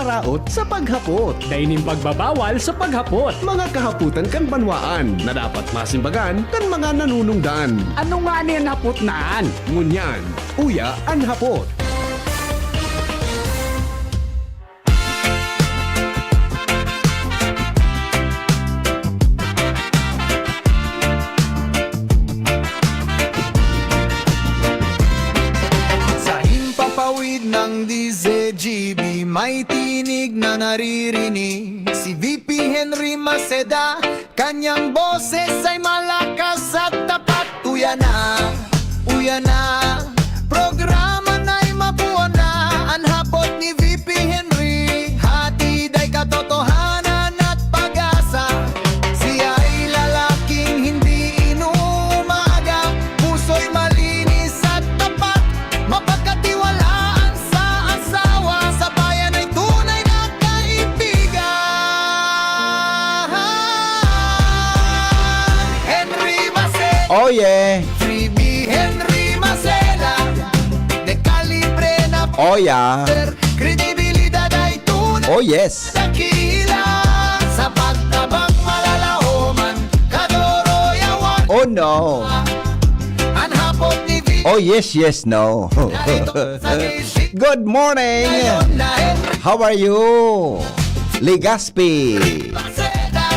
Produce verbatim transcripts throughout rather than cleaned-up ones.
Raot sa paghapot. Dai nin pagbabawal sa paghapot. Mga kahapotan kan banwaan na dapat masimbagan kan mga nanunungdan. Ano ngani an hapot na an? Ngunyan, uya an hapot. Sa himpapawid ng D Z G B, may tinig na naririnig si V P Henry Maceda. Kanyang boses ay malakas at tapat. Uya na, uya na, programa na'y mabuo na. An hapot ni V P Henry, hatid ay katotohanan at pag-asa. Siya'y lalaking hindi inuumaga, puso'y malinis at tapat, mapagkatiwalaan sa asawa, sa bayan ay tunay na kaibigan. Henry Maceda. Oh, yeah. Freebie Henry Maceda. De calibre na Oh, yeah. Kredibilidad ay tunay Oh, yes. Dakila sa pagtabang malalaoman, Kadoroy Award. Oh, no. An hapot ni V. Oh, yes, yes, no. Narito sa D C. Good morning. Ngayon na Henry. How are you? Legazpi,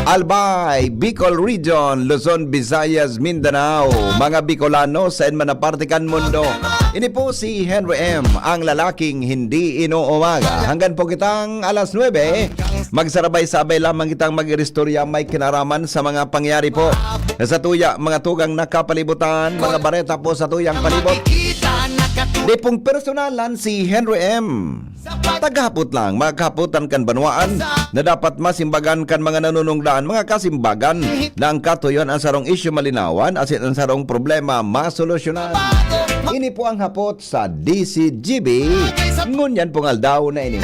Albay, Bicol Region, Luzon, Visayas, Mindanao, mga Bicolano, saen man na parte kan mundo. Ini po si Henry M, ang lalaking hindi inuumaga. Hanggang po kitang alas nuebe, magsarabay-sabay lamang kitang mag-iristorya may kinaraman sa mga pangyayari po sa tuya, mga tugang nakapalibutan, mga bareta po sa tuyang palibot. Di pong personalan si Henry M. Tagahapot lang, mga kahapotan kan banwaan na dapat masimbagan kan mga nanunungdaan, mga kasimbagan na ang katuyon an sarong isyu malinawan, asin an sarong problema masolusyonan. Ini po ang hapot sa D C G B, ngunyan pong aldaw na ini.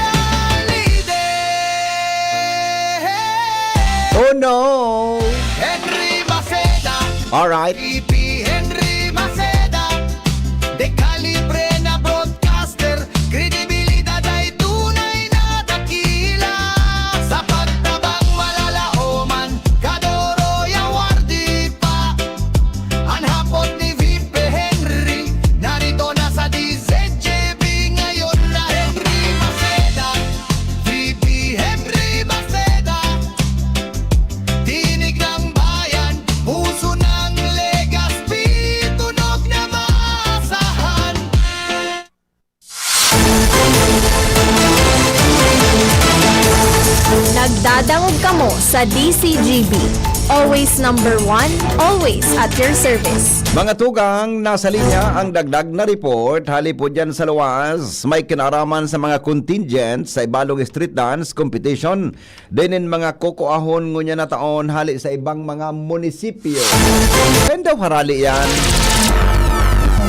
Oh no! Henry Maceda. Alright. V P Henry Maceda. De calibre na broadcaster, kredibilidad ay tunay na dakila. Sa pagtabang malalaoman, Kadoroy Award pa. An hapot ni V P Henry, narito na sa D Z G B ngayon na Henry Maceda. V P Henry Maceda. Tinig ng bayan, puso ng Legazpi, tunog na maasahan. Nagdadangog kamo sa D C G B. Always number one, always at your service. Mga tugang, nasa linya ang dagdag na report hali po dyan sa luwas. May kinaraman sa mga contingent sa Ibalong Street Dance Competition. Dai nin mga kukuahon ngunyan na taon hali sa ibang mga munisipyo. Kaya daw harali yan.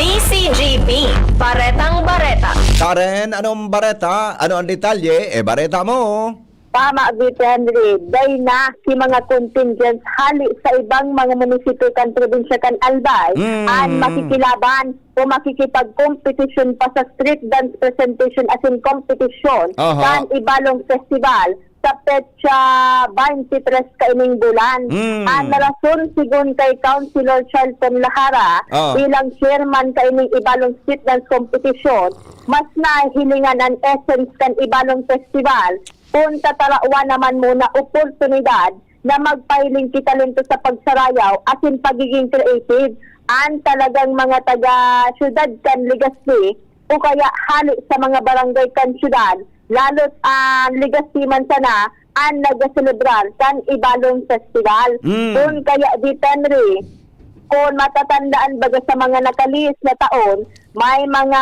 D C G B, Baretang Bareta. Karen, anong bareta? Ano ang detalye? E, bareta mo. Tama, V P Henry. Dai na ki mga contingents hali sa ibang mga munisipyo kan probinsya kan Albay Mm. an makikilaban o makikipagkompetisyon pa sa street dance presentation asin kompetisyon Aha. kan Ibalong Festival sa petsa twenty-three kaining bulan. Mm. An rason, sigon kay Councilor Charlton Lahara, Ah. bilang chairman kaining Ibalong Street Dance Competition, mas nahihilingan an essence kan Ibalong Festival kun tatarawan naman muna oportunidad na magpahiling ki talento sa pagsarayaw asin pagiging creative an talagang mga taga syudad kan Legazpi o kaya hali sa mga barangay kan syudad, lalo't an Legazpi man sana an nagaselebrar kan Ibalong Festival. Mm. Kun kaya di, Henry, kun matatandaan baga sa mga nakalihis na taon, may mga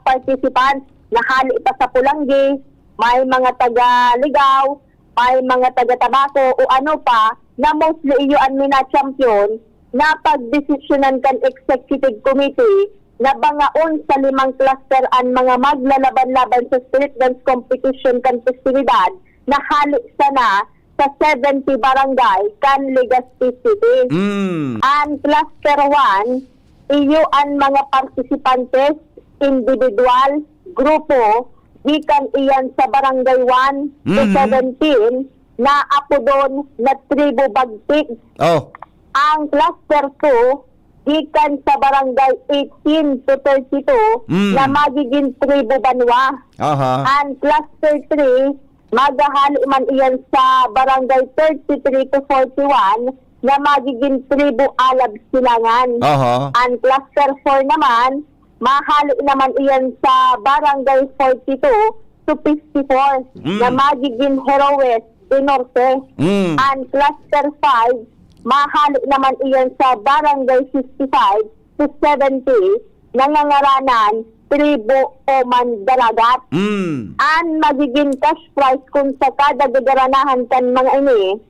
participants na hali pa sa Polangui, may mga taga Ligao, may mga taga Tabaco o ano pa, na mostly iyo an mina-champion na pagdesisyonan kan executive committee na bangaon sa limang cluster an mga maglalaban-laban sa street dance competition kan festividad na hali sana sa seventy barangay kan Legazpi City. Mm. An cluster one, iyo an mga partisipantes, individual, grupo, gikan iyan sa Barangay one to Mhm. seventeen, na apodon na Tribo Bagtik. Oh. Ang Cluster two, gikan sa Barangay eighteen to thirty-two, Mm. na magigin Tribo Banwa. Aha. Ang Cluster three, maghahali man iyan sa Barangay thirty-three to forty-one, na magigin Tribo Alab Silangan. Aha. Ang Cluster four naman, mahali naman iyan sa Barangay forty-two to fifty-four, Mm. na magigin Heroes de Norte. Mm. Ang Cluster five, mahali naman iyan sa Barangay fifty-five to seventy, na ngangaranan Tribo Oman Dalagat. Mm. Ang magigin cash prize kung sa kada gagaranahan kan mga ini,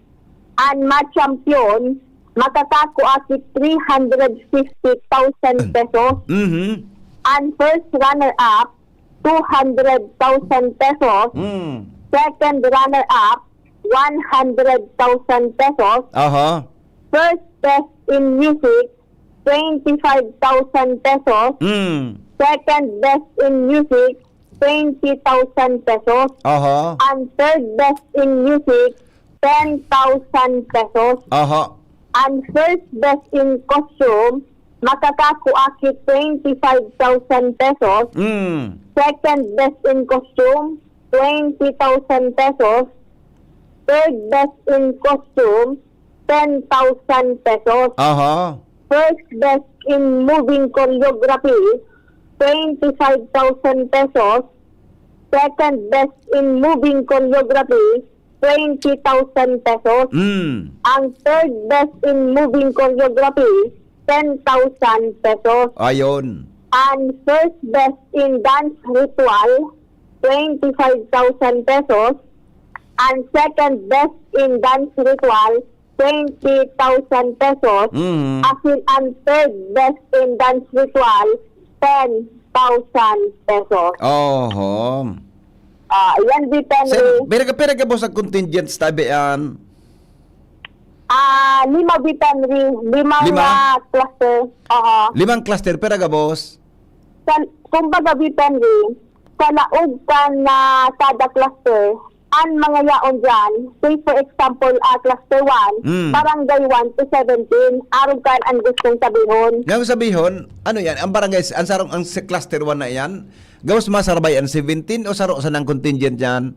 ang ma-champion, makakakua ki three hundred fifty thousand pesos. Mhm. Ang first runner-up, two hundred thousand pesos. Mm. Second runner-up, one hundred thousand pesos. Aha. First best in music, twenty-five thousand pesos. Mm. Second best in music, twenty thousand pesos. Aha. Ang third best in music, ten thousand pesos. Aha. Ang first best in costume, makakakua ki twenty-five thousand pesos. Mm. Second best in costume, twenty thousand pesos. Third best in costume, ten thousand pesos. Aha. First best in moving choreography, twenty-five thousand pesos. Second best in moving choreography, twenty thousand pesos. Mm. Ang third best in moving choreography, ten thousand pesos. Ayon. Ang first best in dance ritual, twenty-five thousand pesos. Ang second best in dance ritual, twenty thousand pesos. Mm. Asin ang third best in dance ritual, ten thousand pesos. Oho. Ah, yan, Viten Ri. Pira ka, pira ka, boss, ang contingent sa tabi yan? Ah, lima, Viten Ri. Limang, Lima? ah, cluster. Aha. Limang cluster, pira ka, boss? Sa, kumbaga, Viten Ri, sa laog kan na kada cluster, an mga yaon diyan, say for example, ah, cluster one, Mm. barangay one to seventeen, arog kan an gustong sabihon. Nga sabihon, ano yan? Ang barangay, ang sarong, ang sa cluster one na yan, gabos masarabay an seventeen o saro sanang contingent yan?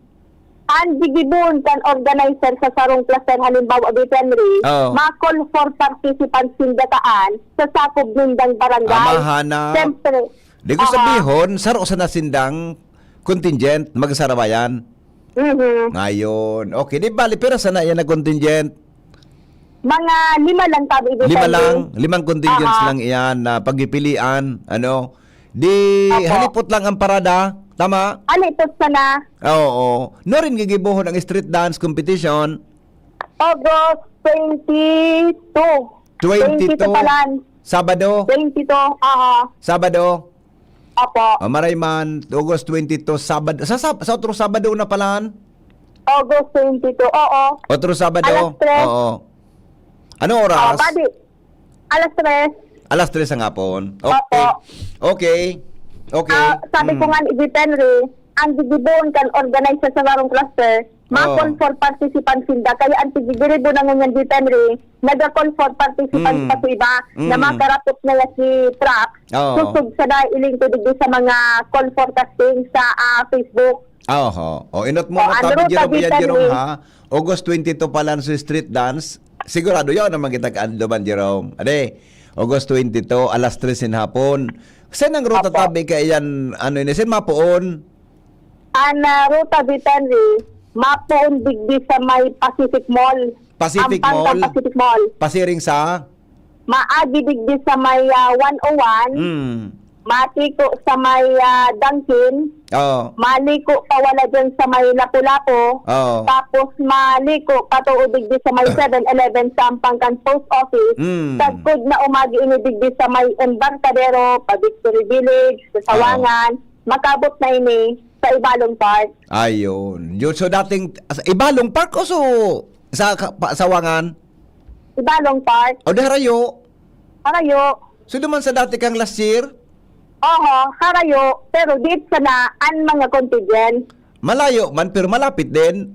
An gigibohon kan organizer sa sarong cluster, halimbawa, Viten Ri, Oo. ma-call for participants sinda kaan sa sakop nindang barangay. Amahan na. Siyempre, Di ko Aha. sabihon, saro sana sindang contingent, magsarabayan. Mhm. Ngayon. Okay, di bali, pira sana yan na contingent? Mga lima lang kami, Viten Ri. Lima lang? Limang contingents Aha. lang iyan na pagpipilian, ano? Di Opo. halipot lang ang parada, tama? Halipot sana. Oo. Nuarin gigibohon ang street dance competition? August twenty-two. Twenty-two. Twenty-two pa lang. Sabado? Twenty-two, aha. Sabado? Opo. Ah, maray man, August twenty-two, Sabado. Sa, sa, sa otro Sabado na palan? August twenty-two, oo. Otro Sabado? Alas tres. Oo. Anong oras? Ah, padi, alas tres. Alas tres ng hapon. Okay. Opo. Okay. Okay. Ah, sabi ko Mm. nga ni Viten Ri, ang gigibohon kan organizer sa sarong cluster, ma-call Oo. for participants sinda. Kaya ang tigigiribo na ngunyan, Viten Ri, naga-call for participants Mm. pa sa iba na Mm. makarapot na ya si Prap. Oo. Susog sa dai link ko digdi sa mga call forecasting sa, ah, Facebook. Ah, oho. O, inot mo O, na, ano tabi, ro, Jerome, tabi, yan, tabi. Jerome, ha? August twenty-two palan sa street dance. Sigurado yaon naman kita kaadlaw man, Jerome. Ade, August twenty-two, alas tres in hapon. Saan ang ruta Opo. tabi kaya yan, ano ini? Saan mapoon? An, ah, ruta, Viten Ri, mapoon digdi sa may Pacific Mall. Pacific Ang Pangkang Mall? Pacific Mall. Pasiring sa? Maagi digdi sa may, ah, one oh one. Mm. Matiko sa may, ah, Dunkin. Oo. Maliko pawala dyan sa may Lapu-Lapu. Oo. Tapos maliko patuod digdi sa may seven eleven sa Ampangkan Post Office. Mm. Sagkod na umagi ini digdi sa may Embarcadero, pa Victory Village, sa Oo. Sawangan. Makabot na ini sa Ibalong Park. Ayun. Yun, so dating, sa Ibalong Park o so, sa, ka-, pa-, Sawangan? Ibalong Park. O, di harayo. Harayo. So, duman sa dati kang last year? Oho, harayo, pero diit sana an mga contingent. Malayo man, pero malapit din.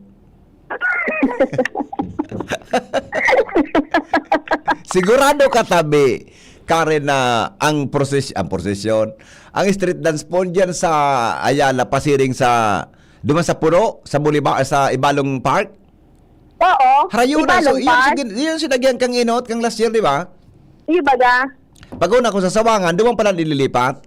Sigurado ka, tabi, Karen, na ang proses-, ang prosesyon, ang street dance po dyan sa Ayala, pasiring sa, duman sa puno, sa Boulevard, sa Ibalong Park? Oo, Harayo na, so, Ibalong yun, Park. Sige, yun sinagihan kang inot, kang last year, di ba? Di ba ga? Pag una ko sa Sawangan, duman pala nililipat.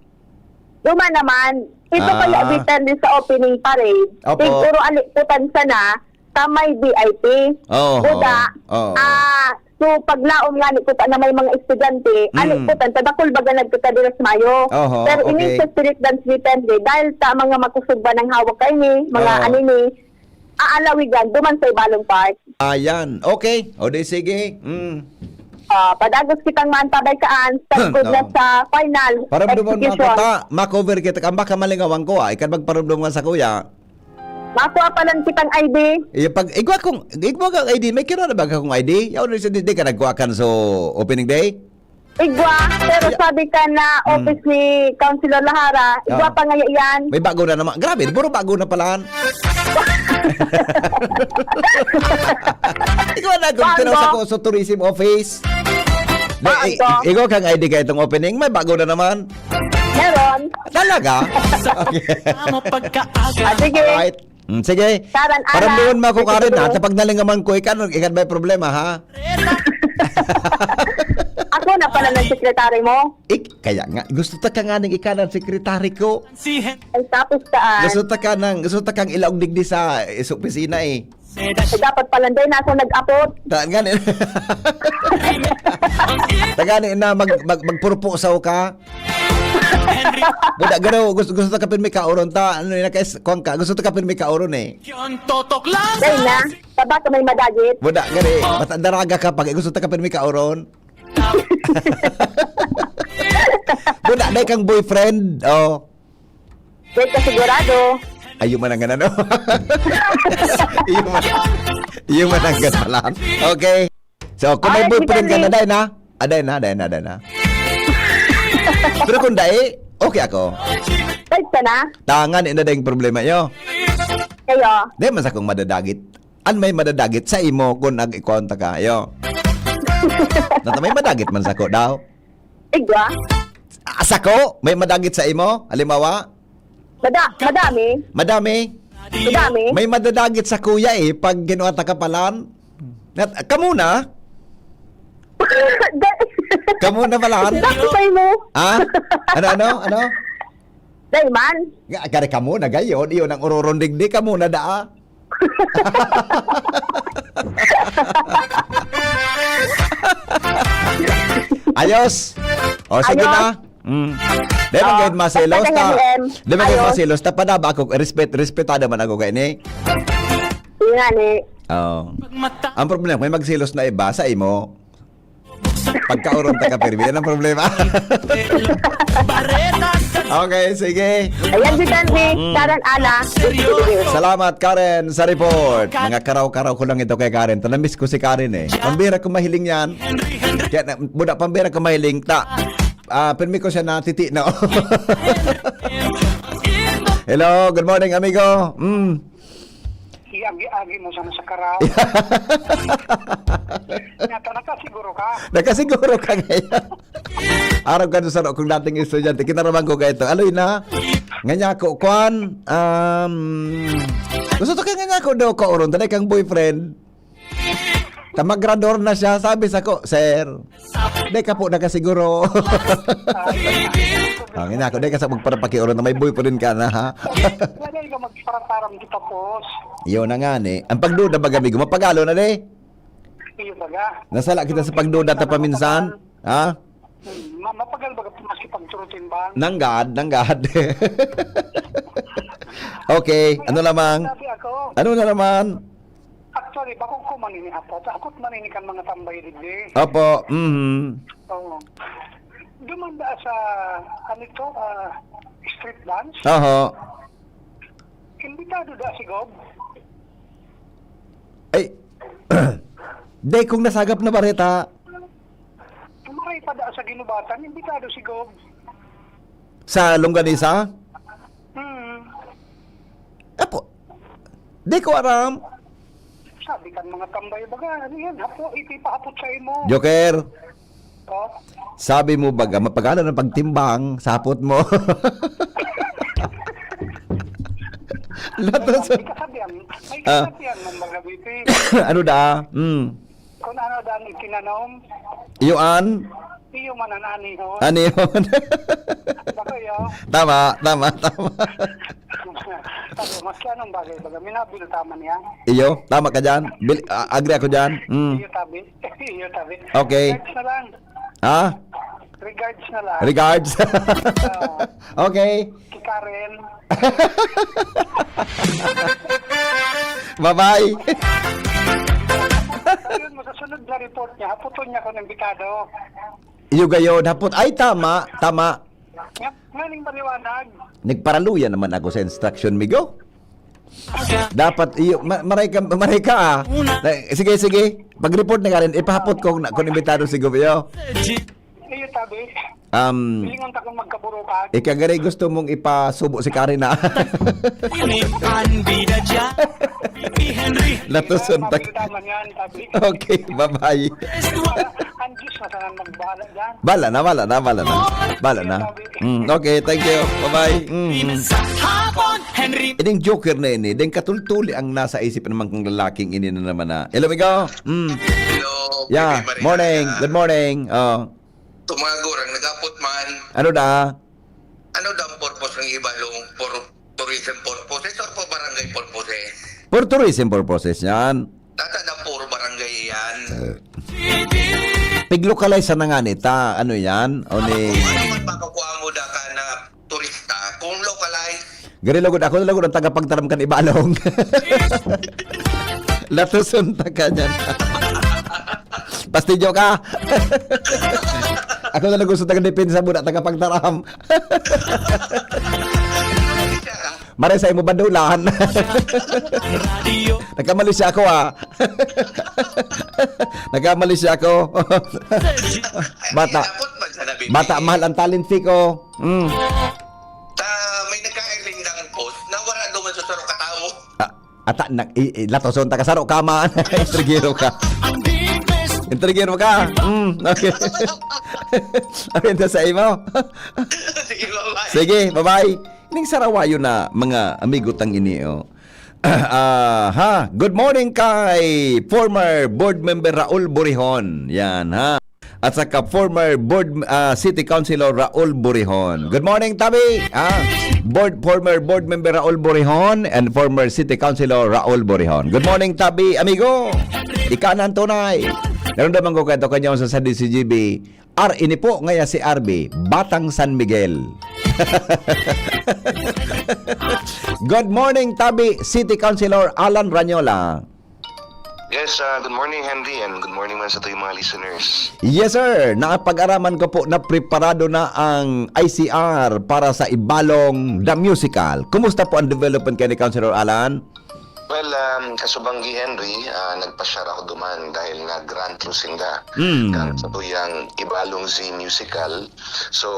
Duman naman, ito Ah. kaya bitan din sa opening parade. Opo. Siguro aliputan sana sa may V I P. Oo, Buda, oo, oo. ah, so paglaom nga ni kuta na may mga estudyante, Mm. aliputan, sa dakul baga nagkakadiras mayo. Oho, Pero ining okay. sa street dance bitan din, dahil sa mga makusog ba ng hawak kayo ni, mga Oo. ano ni, aalawigan, duman sa Ibalong Park. Ayan. Okay. O di sige. Mm. Ah, padagos kitang maantabay kaan, sa good na Oo. sa final Paramdaman mo ako execution. ta, ma-cover kita. Ang baka malingawan ko, ah. Ikaw magparamdam nga sa kuya. Makuha pa lang kitang I D. Iya, pag, igwa kong, igwa kang I D, may kira na ba akong I D? Yaw na siya, di, di ka nagkuha kan so opening day? Igwa, pero Ya- sabi ka na Hmm. office ni Councilor Lahara, igwa Ah. pa nga yan. May bago na naman. Grabe, puro bago na pala. Igwa na kung Bago. tinaw sa Coso Tourism Office. May, Bago. i-, igwa kang I D kayo itong opening, may bago na naman. Meron. Talaga? Okay. Amo pagkaaga. Ah, sige. Alright. Mm, sige. Karan, Paramdaman ala. mo ako, Sige, Karen, ha? sige. Sa pagnalingaman ko, ikan, ikan may problema, ha? Ako na pala ng sekretary mo? Ik-, kaya nga, gusto ta ka nga ning ikanan sekretary ko. Ay, tapos kaan? Gusto ta ka nang, gusto ta kang ilaog digdi sa, eh, sa opisina, eh. Ay, dapat pala, dahil na ako nag-apot. Ta-, gani. Ta, gani na mag-, mag-, magpurupusaw ka. Buda, garo, gusto, gusto ta ka pirmi ka oron ta. Ano, yun, nakais-, kuwan ka. Gusto ta ka pirmi ka oron, eh. Dahil na, tabaka may madagit. Buda, gani. Basta daraga ka pag gusto ta ka pirmi ka oron. Buda, dahil kang boyfriend. Oh. Dahil ka sigurado. Ay, yung mananggan, ano? Yung man-, yung mananggan pala. Okay. So, kung may Ay, boyfriend ka na, Dali. Day, na? Ah, Day, na, Day, na, Day, na. Pero kung Day, okay ako. Kahit ka na? Tangan, ina Day, yung problema nyo. Kayo? Day, man sa kung madadagit. An may madadagit sa imo kung nag-ikonta ka. Ayo. Nata may madagit man sako daw. Igwa? Ah, sako? May madagit sa imo? Halimbawa? Mada-, madami. Madami? Madami? May madadagit sa kuya eh, pag ginuha ta kapalan. Nat-, kamo na? Da- Kamo na pala? Dati pa mo. Ha? Ano, ano, ano? Dahil man. Nga, kare kamo na gayon, iyon ang ururon digdi, kamo na daa. Ayos. O, sige Ayos. na. Mm. Di man Oh, gayud maselos basta ta. ganyan, Di man gayud Ayos. maselos ta. Padaba ako, respet-, respetado man ako kay ni. Yun nga ni. Oh. Ang problema, may magselos na iba sa imo. Pagkaoron ta ka, pirmi. Yan ang problema. Okay, sige. Ayan si Tanvi, Mm. Karen Ala. Salamat, Karen, sa report. Mga karaw-karaw ko lang ito kay Karen. Tanamiss ko si Karen eh. Pambira ko mahiling yan. Kaya na, buda, pambira ko mahiling. Ta, ah, pirmi ko siya natiti na. Hello, good morning, amigo. Mm. Iagi-agi mo sana sa karaw. Nyata, nakasiguro ka? Nakasiguro ka ngayon. Arog ka sa kung dating estudyante, kinaraman ko kayo ito. Aloy na, nganyako, kwan, um, gusto to kay nganyako daw ka oron, tanay kang boyfriend. Ta magrador na siya, sabi sa ko, "Sir, di ka po nakasiguro." Ang ina ko, di ka sa magparapakiuron na may boyfriend ka na, ha? Pwede ka magparataram kita, boss. Yun na nga, ni. Ang pagduda, baga, amigo, mapagalo na, di? Iyo, baga. Nasala kita sa pagduda ta paminsan, ha? Hmm, ma-, mapagal baga maski pagturutin ba? Nanggad, nanggad. Okay, ano lamang? Sabi ako. Ano na naman? Actually, bako ko man ini apat. Ako man ini kan mga tambay digdi. Opo, mhm. Oo. Dumanda sa, ano ito, ah, street dance? Oho. Imbitado da si Gob? Ay, day kong nasagap na bareta. Tumaray pa da sa ginubatan, imbitado si Gob. Sa longganisa? Hmm. Apo, di ko aram. Sabi kan mga tambay, baga, ano yan? Hapo, ipipahapot sa imo. Joker, Oh, sabi mo baga, mapagana ng pagtimbang, sapot mo. Latos. May kasabihan, may Ah. kasabihan ng mga bibi. Ano da? Mm. Kung ano daan itinanom, Iyo an? Iyo man ang anihon. Anihon. Bako iyo. Tama, tama, tama. Sabi, mas anong bagay, baga, minabinutaman niya. Iyo, tama ka dyan. Bil-, a-, agree ako dyan. Mm. Iyo, tabi. Iyo, tabi. Okay. Regards na lang. Ha? Regards na lang. Regards. Oo. Okay. Si Karen. Bye-bye. Ayun, makasunod na report niya. Haputon niya kung imbitado. Iyo gayon, hapot. Ay, tama, tama. Nga, nga ning maliwanag. Nagparaluya naman ako sa instruction, migo. Dapat iyo, ma-, maray ka, maray ka, ah. Na, sige, sige. Pag-report na ka rin, ipahapot ko na, kung imbitado si Gov iyo. Iyo, tabi. Um, Lingon ta kung magkaburukan. Ika gari gusto mong ipasubo si Karen, ah. Ini ang bida dyan. Bibi Henry. Latuson ta. Mabinutaman yan, tabi. Okay, bye-bye. Ang Diyos na sana magbahala dyan. Bala na, bala na, bala na. Bala na. Mm, okay, thank you. Bye-bye. Mm, mm. Sa hapon, Henry. Ining joker na ini, deng katultuli ang nasa isip naman kang lalaking ini na naman na. Hello, amigo. Mm. Hello, Yeah, Bibi Maria. Morning. Good morning. Oh. Tumago, rang nagapot man. Ano da? Ano daw ang purpose ng ibalong for tourism purposes or for barangay purposes? For tourism purposes yan. Tata na puro barangay yan. Eh. Pig-localize na nga nita. Ano yan? O ni Ano man makakua mo da ka na turista? Kung localize, Gari lugod, ako na lugod ang tagapagtaram kan ibalong. Latuson ta ka dyan. Pastidyo ka. Ako na lang gusto taga-depensa mo na tagapagtaram. Maray sa imo bandulan. Nagkamali siya ako, ah. Nagkamali siya ako. Bata. Dapat man sa nabibi. Bata, mahal ang talent fee ko. Mm. Ta, may nagkailindang post na wala duman sa sarong katawo. Ah, ata, nag-, i-, i-, latoson ta ka saro ka man. Intrigero ka. Intrigero ka. Mm, okay. Ano yun sa imo? Sige, bye-bye. Sige, bye-bye. Ning sarawayo na mga amigo tang ini, oh. Ah, ha. Good morning kay former board member Raul Burihon. Yan, ha. At saka former board, ah, city councilor Raul Burihon. Good morning, Tabi. Ah, board, former board member Raul Burihon and former city councilor Raul Burihon. Good morning, Tabi, amigo. Ika na ang tunay. Naramdaman ko kayo kanyo sa, sa D C G B. Ar, ini po ngaya si R B, Batang San Miguel. Good morning, Tabi, City Councilor Alan Ranyola. Yes, ah, good morning, Henry, and good morning man sa tuyong mga listeners. Yes, sir. Napag-araman ko po na preparado na ang I C R para sa Ibalong The Musical. Kumusta po ang development kay ni Councilor Alan? Well, um, kasubanggi, Henry, ah, nagpasyar ako duman dahil nga grant through sinda. Mm. Kan sa tuyang Ibalong Z Musical. So,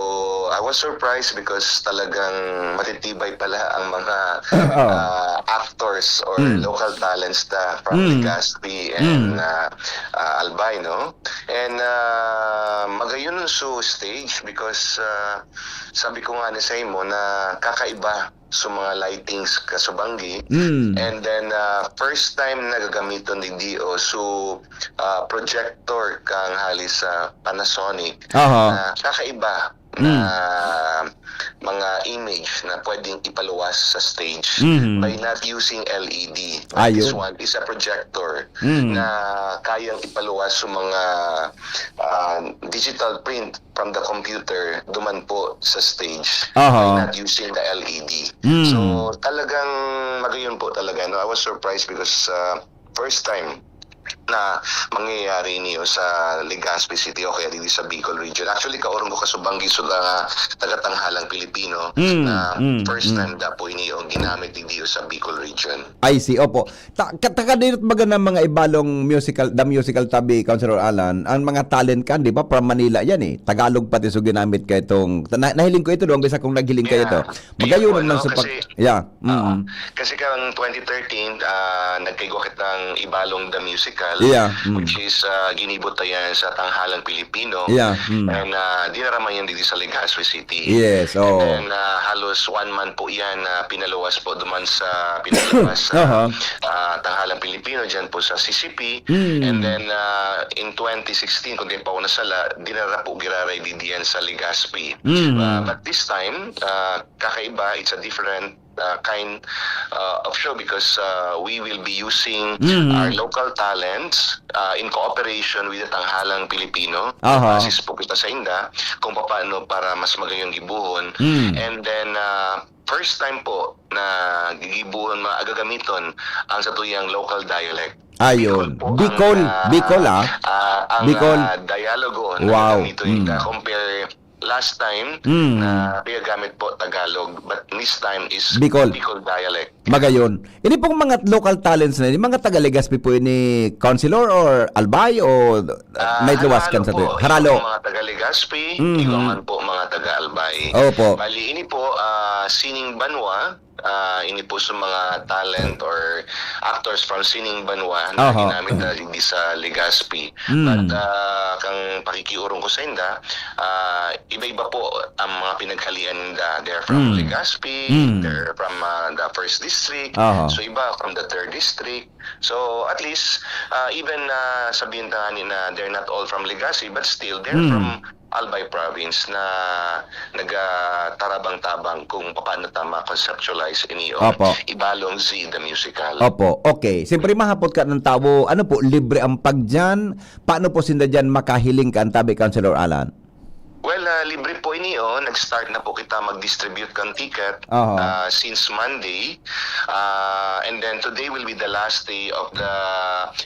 I was surprised because talagang matitibay pala ang mga, Oo. ah, actors or Mm. local talents ta from Mm. Legazpi and, Mm. ah, ah, Albay, no? And, ah, magayon so stage because, ah, sabi ko nga ni sa imo na kakaiba so mga lightings kasubanggi. Mm. And then, ah, first time na gagamiton digdi o so, ah, projector kang hali sa Panasonic Aha. na kakaiba na Mm. mga image na pwedeng ipaluwas sa stage Mhm. by not using L E D. Like this Ayun. one is a projector Mhm. na kayang ipaluwas sa mga, ah, digital print from the computer duman po sa stage Aha. by not using the L E D. Mm. So, talagang magayon po talaga, no? I was surprised because, ah, first time na mangyayari ini sa Legazpi City o kaya didi sa Bicol region. Actually, kaurong ko kasubang gid sa mga taga-tanghalang Pilipino Mm, na mm, first mm. time da po ini yung ginamit didi sa Bicol region. I see, opo. Ta ka taga dino't baga ng mga ibalong musical, the musical tabi, Councilor Alan, ang mga talent kan, di ba, from Manila yan, eh. Tagalog pati so ginamit ka itong, na nahiling ko ito, duwang beses akong naghiling ka ito. Yeah. Magayon Ayun po, naman no? sa pag Kasi, yeah, oo. mm. Kasi kang twenty thirteen, ah, nagkaigwa kitang Ibalong the Musical, Yeah, mm. which is, ah, ginibo ta yan sa tanghalang Pilipino. Yeah, mm. And, ah, dinara man yan dito sa Legazpi City. Yes, And oo. then, ah, halos one month po yan na pinaluwas po duman sa, pinaluwas sa, Aha. ah, tanghalang Pilipino, dyan po sa C C P. Mm. And then, ah, in twenty sixteen, kung di pa ako nasala, dinara po giraray di diyan sa Legazpi. Mm. Ah, but this time, ah, kakaiba, it's a different, ah, kind, ah, of show because, ah, we will be using Mm. our local talents, ah, in cooperation with the Tanghalang Pilipino. Aha. Assist po kita sa inda kung paano para mas magayong gibuhon. Mm. And then, ah, first time po na gigibuhon, ma-, gagamiton ang satuyang local dialect. Ayun. Bicol po Bicol, ang, ah, Bicol, ah. ah, ang, Bicol. ah, dialogo na Wow. gagamiton Mm. compare last time Mm. na ginagamit po Tagalog, but this time is Bicol. Bicol dialect. Magayon. Ini pong mga local talents na ini, mga taga Legazpi po ini, Councilor, or Albay, o, uh, Ah, may luwas kan halo-halo sa po. tuyo? Haralo. Iba po mga taga Legazpi, Mhm. iba man po mga taga Albay. Opo. Bali, ini po, ah, sining banwa, ah, ini po sa mga talent or actors from sining banwa na Aha. ginamit na digdi sa Legazpi. Mm. But, ah, kang pakikiurong ko sa inda, ah, iba-iba po ang mga pinaghalian ninda. They're from Mm. Legazpi, Mm. they're from, ah, the first district. Aha. So, iba from the third district. So, at least, ah, even na sabihin ta nga ni na they're not all from Legazpi, but still, they're Mm. from Albay Province na nagtarabang-tabang kung paano ta ma-conceptualize ini o Opo. Ibalong Z the Musical. Opo, okay. Siyempre, mahapot ka ng tawo, ano po, libre ang pagdiyan? Paano po sinda diyan makahiling kan tabi, Councilor Alan? Well, ah, libre po ini, oh. Nag-start na po kita mag-distribute kan ticket, Aha. ah, since Monday. Ah, and then today will be the last day of the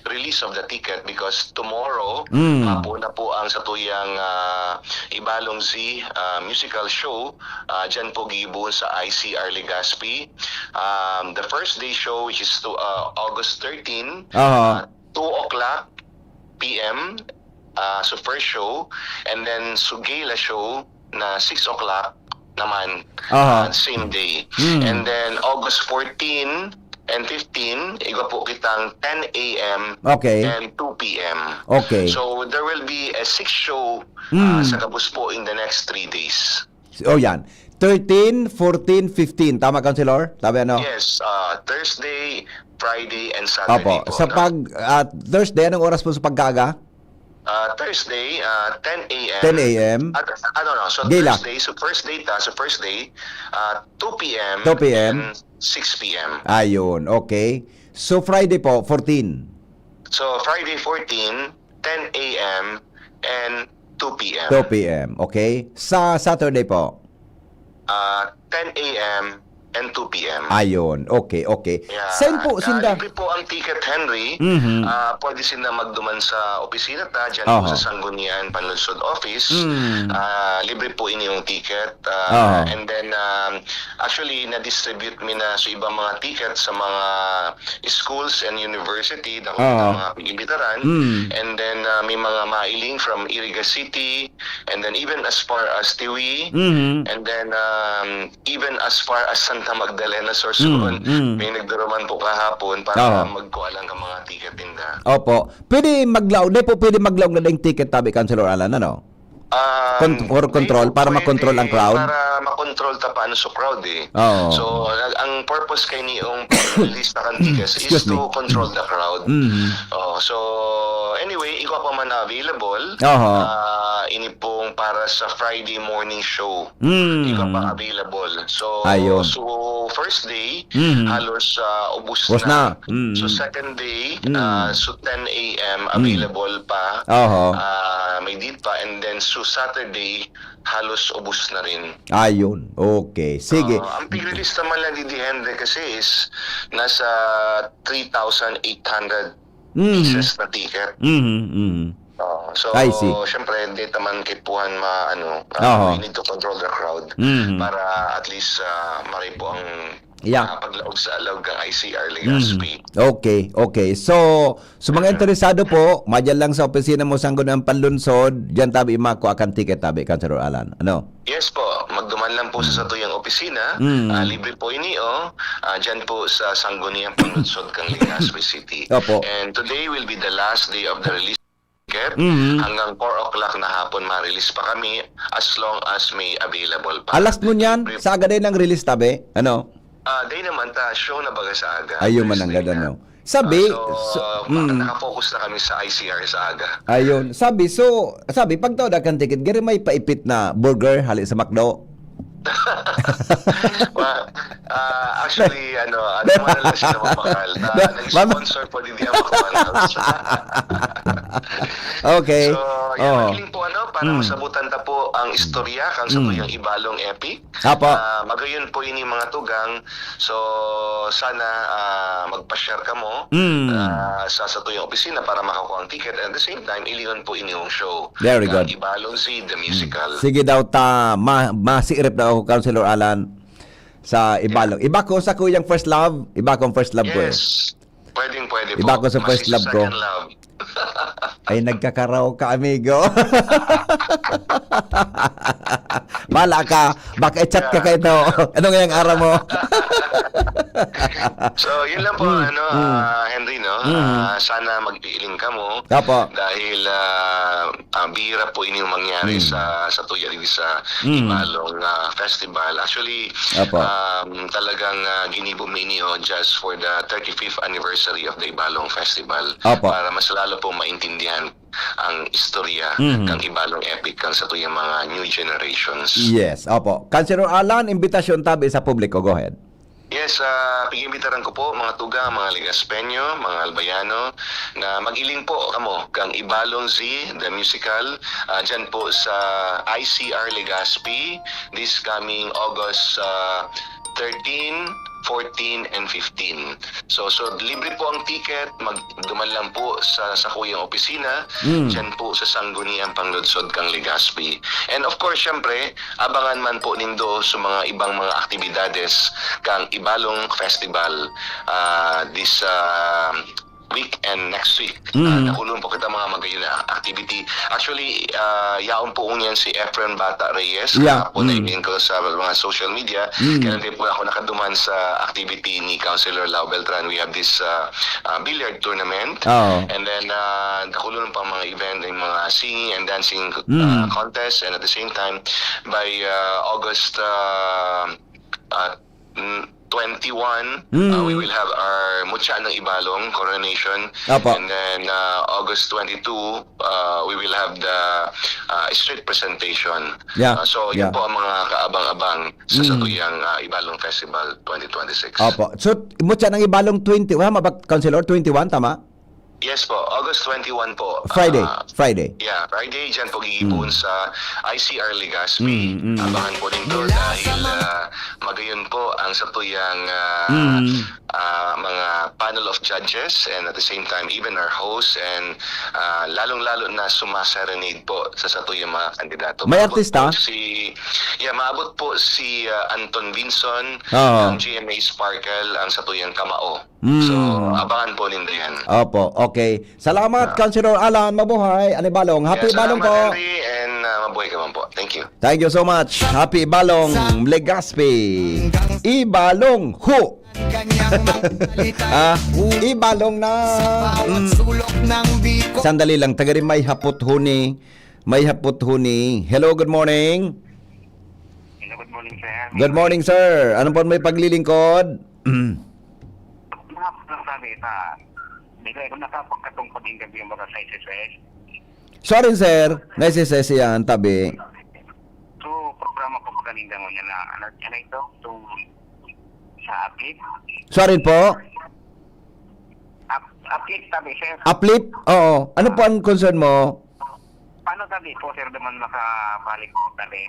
release of the ticket because tomorrow, Mm. hapon na po ang satuyang, ah, Ibalong Z, ah, musical show. Ah, dyan po gigibuhon sa I C R Legazpi. Um, the first day show, which is to, ah, August thirteen, Aha. ah, two o'clock P M, ah, so first show, and then so gala show na six o'clock naman, Aha. ah, same day. Mm. And then August fourteen and fifteen, igwa po kitang ten A M Okay. and two P M. Okay. So there will be a six show, Mm. ah, sa gabos po in the next three days. Oh, yan. Thirteen, fourteen, fifteen. Tama, Councilor? Tama, ano? Yes, ah, Thursday, Friday, and Saturday Opo. po, Sa no? pag, ah, Thursday, anong oras po sa pagkaaga? Ah, Thursday, ah, ten A M. Ten A M. At, ano, no, so Gala. Thursday, so first day ta, so first day, ah, two P M Two P M. and six P M. Ayun, okay. So, Friday po, fourteen. So, Friday, fourteen, ten A M and two P M. Two P M, okay. Sa Saturday po? Ah, ten A M and two P M. Ayun, okay, okay. Yeah. Saan po Ah, sinda? libre po ang ticket, Henry. Mhm. Ah, pwede sinda magduman sa opisina ta, dyan po Aha. sa Sangguniang Panlungsod Office. Mm. Ah, libre po ini yung ticket. Ah, Aha. and then, um, actually, na-distribute mi na sa ibang mga ticket sa mga schools and university, dakul Oo. na mga pag-imbitaran. Mm. And then, ah, may mga mailing from Iriga City, and then even as far as Tiwi, Mhm. and then, um, even as far as Santa Magdalena, Sorsogon. Mm, mm. May nagduruman po kahapon para Oo. magkuha lang ka mga ticket ninda. Opo. Pwede maglaog, di po pwede maglaog na ding ticket, tabi, Councilor Alan, ano? Ah, Con-, for hindi control, po para pwede makontrol ang crowd? Para makontrol ta paano sa crowd, eh. Oo. So, ang, ang purpose kay ni yung paglista kan tickets is Excuse me. to control the crowd. Mm. Oh, so, anyway, igwa pa man na available. Aha. Ah, ini pong para sa Friday morning show. Mm. Igwa pa available. So, Ayun. so, first day, Mm. halos, ah, ubos Ubos na. na. Mm. So, second day, Mm. ah, so ten A M Mm. available pa. Aha. Ah, may date pa. And then, so Saturday, halos ubos na rin. Ayun. Okay. Sige. Ah, ang pigrilista man lang didi, Henry, kasi is nasa three thousand eight hundred Mm. Pieces na ticket. Mhm, mhm. Oo. So, I see. Syempre, hindi naman kaipuhan ma-, ano, ah, Oho. We need to control the crowd Mhm. para at least, ah, maray po ang Yeah. makapaglaog sa alog ang I C R Legazpi. Mhm. Okay, okay. So, sa mga interesado po, madyan lang sa opisina mo, Sangguniang Panlunsod, dyan tabi makua kan ticket tabi, Councilor Alan. Ano? Yes po, magduman lang po sa Mm. satuyang opisina. Mm. Ah, libre po ini, oh. Ah, dyan po sa Sangguniang Panlunsod kang Legazpi City. Opo. And today will be the last day of the release ticket. Mm. Hanggang four o'clock na hapon, ma-release pa kami as long as may available pa. Alas mo niyan, Libre sa aga din ang release tabi? Ano? Ah, day naman ta, show na baga sa aga. Ayun man ang Thursday ganda, na. no? Sabi, Ah, so, so, mm. naka-, naka-focus na kami sa I C R sa aga. Ayun. Sabi, so, sabi, pagtao da kan ticket, gari may paipit na burger, hali sa McDo. Ma-, ah, actually, ano, ano, Pero man lang sila mamahal na Pero, mama- nag-sponsor po din diyan McDonald's. Okay. So, yan, Oo. Maghiling po, ano, para Mm. masabutan ta po ang istorya kang Mm. satuyang Ibalong Epic. Apo. Ah, magayon po ini mga tugang. So, sana, ah, magpa-share kamo, Mm. ah, sa, sa tuyong opisina para makakuha ang ticket. And at the same time, ilingon po ini yung show. Very Ang good. Ibalong Z, the Mm. musical. Sige daw ta, ma-, masiirip daw ako, Councilor Alan, sa Ibalong. Yeah. Iba ko sa kuyang first love, iba kong first love ko eh. Yes. Pwedeng pwede Iba po. ko sa first Masi sa love ko. second love. Ay, nagkakaraw ka, amigo. Bala ka. Baka i-chat ka Yeah. kayo. Ano ngayong araw mo? So, yun lang po, Mm, ano, mm. ah, Henry, no? Mm. Ah, sana mag-iiling ka mo. Apo. Dahil, ah, ah, bihira po ini yung mangyari Mm. sa, sa Tuya Luisa Mm. Ibalong, ah, Festival. Actually, Apo. um, talagang, ah, ginibo mi ini, oh, just for the thirty-fifth anniversary of the Ibalong Festival. Apo. Para mas lalo po maintindihan ang istorya Mhm. kang Ibalong Epic kang satuyang mga new generations. Yes, opo. Councilor Alan, imbitasyon tabi sa publiko. Go ahead. Yes, ah, pag-iimbitaran ko po, mga tugang, mga Legaspeño, mga Albayano, na mag-iling po kamo kang Ibalong Z, the musical, ah, dyan po sa I C R Legazpi, this coming August, ah, thirteen, fourteen, and fifteen. So, so libre po ang ticket, magduman lang po sa sakuyang opisina, Mm. dyan po sa Sangguniang Panglunsod kang Legazpi. And of course, syempre, abangan man po nindo sa mga ibang mga aktibidades kang Ibalong Festival, ah, this, ah, week and next week. Mm. Ah, nakulong po kita mga magayon na activity. Actually, ah, yaon po ngunyan si Efren Bata Reyes. Yeah. Kahapon Mm. na-email ko sa mga social media. Mm. Kaya hindi po ako nakaduman sa activity ni Councilor Lau Beltran. We have this, ah, ah, billiard tournament. Oo. And then, ah, nakulong pa mga event, yung mga singing and dancing, Mm. ah, contest. And at the same time, by, ah, August, ah, ah, mm, twenty-one, Mm. uh, we will have our Mutya ng Ibalong coronation. Apo. And then, uh, August twenty-two, uh, we will have the, uh, street presentation. Yeah. Uh, so, yun Yeah. po ang mga kaabang-abang sa Mm. satuyang, uh, Ibalong Festival twenty twenty-six. Opo. So, Mutya ng Ibalong twenty, tama ba, Councilor? Twenty-one, tama? Yes po, August twenty-one po. Friday, Ah, Friday. Yeah, Friday, dyan po gigibuon Mm. sa I C R Legazpi. Mm, mm. Abangan po ninyo Mula sa dahil, mga ah, magayon po ang satuyang, ah, Mm. ah, mga panel of judges and at the same time, even our host and, ah, lalong-lalo na sumaserenade po sa satuyang mga kandidato. May Maabot artista? po si, yeah, maabot po si, ah, Anton Vinson Oo. ng G M A Sparkle, ang satuyang kamao. Mm. So, abangan po ninyo yan. Opo, okay. Salamat, Ah. Councilor Alan. Mabuhay. Ano, Ibalong? Happy Yeah, Ibalong salamat, po. Henry, and, ah, mabuhay ka man po. Thank you. Thank you so much. Happy Ibalong, Legazpi. Ibalong, hu! Ah, Ibalong na. Mm. Sandali lang. Taga rin may hapot huni. May hapot huni. Hello, good morning. Hello, good morning, sir. Good morning, sir. Ano po may paglilingkod? Mga lang sabi sa, bigay ko nakapagkatong pag-interview yung mga sa S S S. Sorry, sir. Na S S S yan, tabi. So, programa ko pag-aninda mo niya na, ano, yan na ito, itong sa Uplift. Sorry po? Up-, Uplift, sabi, sir. Uplift? Oo. Ano po ang concern mo? Paano sabi po, sir, naman makabalik po, sabi?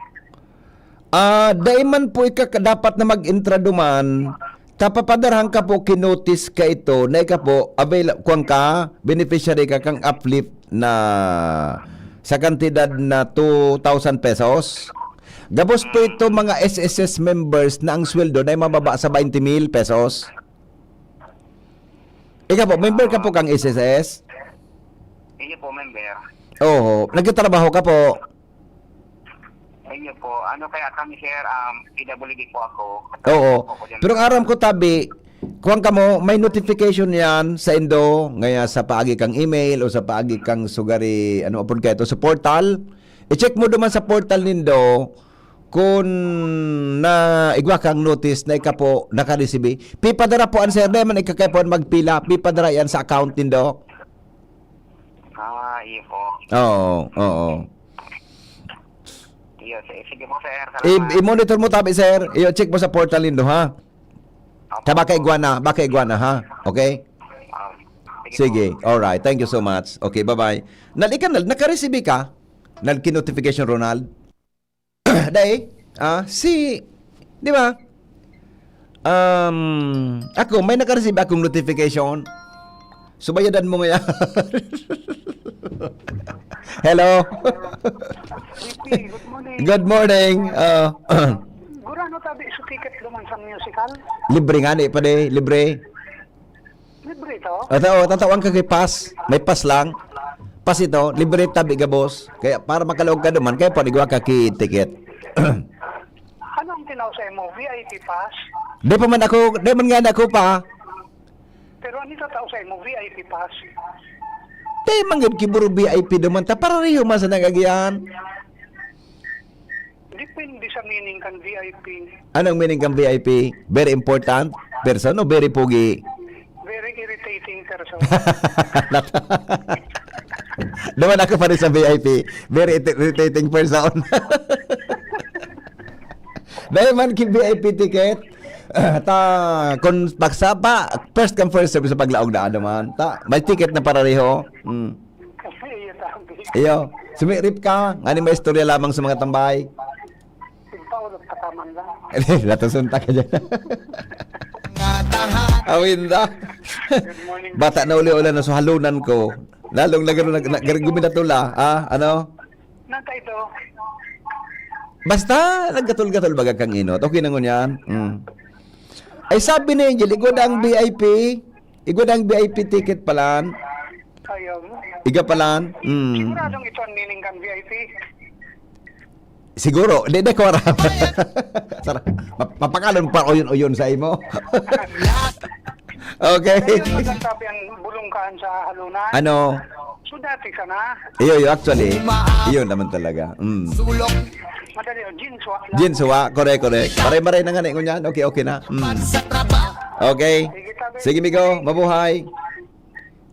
Ah, dai man po ika dapat na mag-intra duman, Tapapadarahan ka po, kinotis ka ito, na ika po, avail-, kuwan ka, beneficiary ka kang uplift na sa kantidad na two thousand pesos. Gabos po ito, mga S S S members na ang sweldo na mababa sa twenty mil pesos. Ikaw po, member ka po kang S S S? Iyo po, member. Oo. Nagtatrabaho ka po? Iyo po. Ano kaya kami, sir, um, P W D po ako. Oo. Ako po dyan. Pero ang aram ko, tabi, kuwan ka mo, may notification yan sa indo, ngaya sa paagi kang email o sa paagi kang sugari, ano, apod ka ito, sa portal. I-check mo duman sa portal nindo kung na igwa kang notice na ika po nakaresibi. Pipadara po an sir, dai man ika kaipuhan magpila, pipadara yan sa account nindo. Ah, iyo po. Oo, oo. Iyo, si-, sige po, sir. I-, Salamat. I-monitor mo tabi, sir. Iyo, check mo sa portal nindo, ha? Opo. Ka baka igwa na, baka igwa na, ha? Okay? Ah, sige po. Sige, alright. Thank you so much. Okay, bye-bye. Nalikan na, nakaresibi ka? Nagki-notification, Ronald? Dai, ah, si, di ba? Um, ako, may nakareceive akong notification. Subayadan mo ngayon. Hello? Ricky, good morning. Good morning. Ah, Gurano tabi sa ticket duman sa musical? Libre nga ni, pade, libre. Libre ito? Ata, oh, tatawan ka kay pass. May pass lang. Pass ito, libre tabi gabos. Kaya para makalaog ka duman, kaya panigwa ka ki ticket. Ano ang tinaw sa imo? V I P pass? Di pa man ako, di man nga na ako pa. Pero ano ito tao sa imo? V I P pass? Di man gud kiburo V I P duman. Ta, pareho man sa nagagian. Depende sa meaning kan V I P. Anong meaning kan V I P? Very important person o very pogi? Very irritating person. Duman ako pa rin sa V I P. Very irri-, irritating person. Dahil man ki V I P ticket, ah, ta, kung paksa pa, first come, first serve sa paglaog na, ano man. Ta, may ticket na pareho. Mm. Iyo, tabi. Iyo, sumirip ka, ngani may istorya lamang sa mga tambay. Ikaw, nagpataman lang. Latason ta ka dyan. Awinda. Good morning. Bata na uli-uli na, so halunan ko. Lalong nag-, nag-, nag-, guminatula, ah, ano? Nata ito. Basta, naggatol-gatol baga kang inot. Okay na ngunyan. Mm. Ay, sabi ni Angel, igwa daang V I P. Igwa daang V I P ticket palan. Ayaw mo. Iga palan. Mm. Siguradong ito ang meaning kan V I P. Siguro. Di, di ko aram. Sara-, ma-, mapangalon pa uyon-uyon sa imo. Okay. Kaya yung nagsasabi ang bulungkaan sa halunan. Ano? So, dati ka na. Iyo, iyo, actually. Iyo naman talaga. Mm. Madali, oh, Jinswa lang. Jinswa, correct, correct. Maray-maray na nga na, ngunyan. Okay, okay na. Mm. Okay. Sige, tabi. Sige, migo. Mabuhay.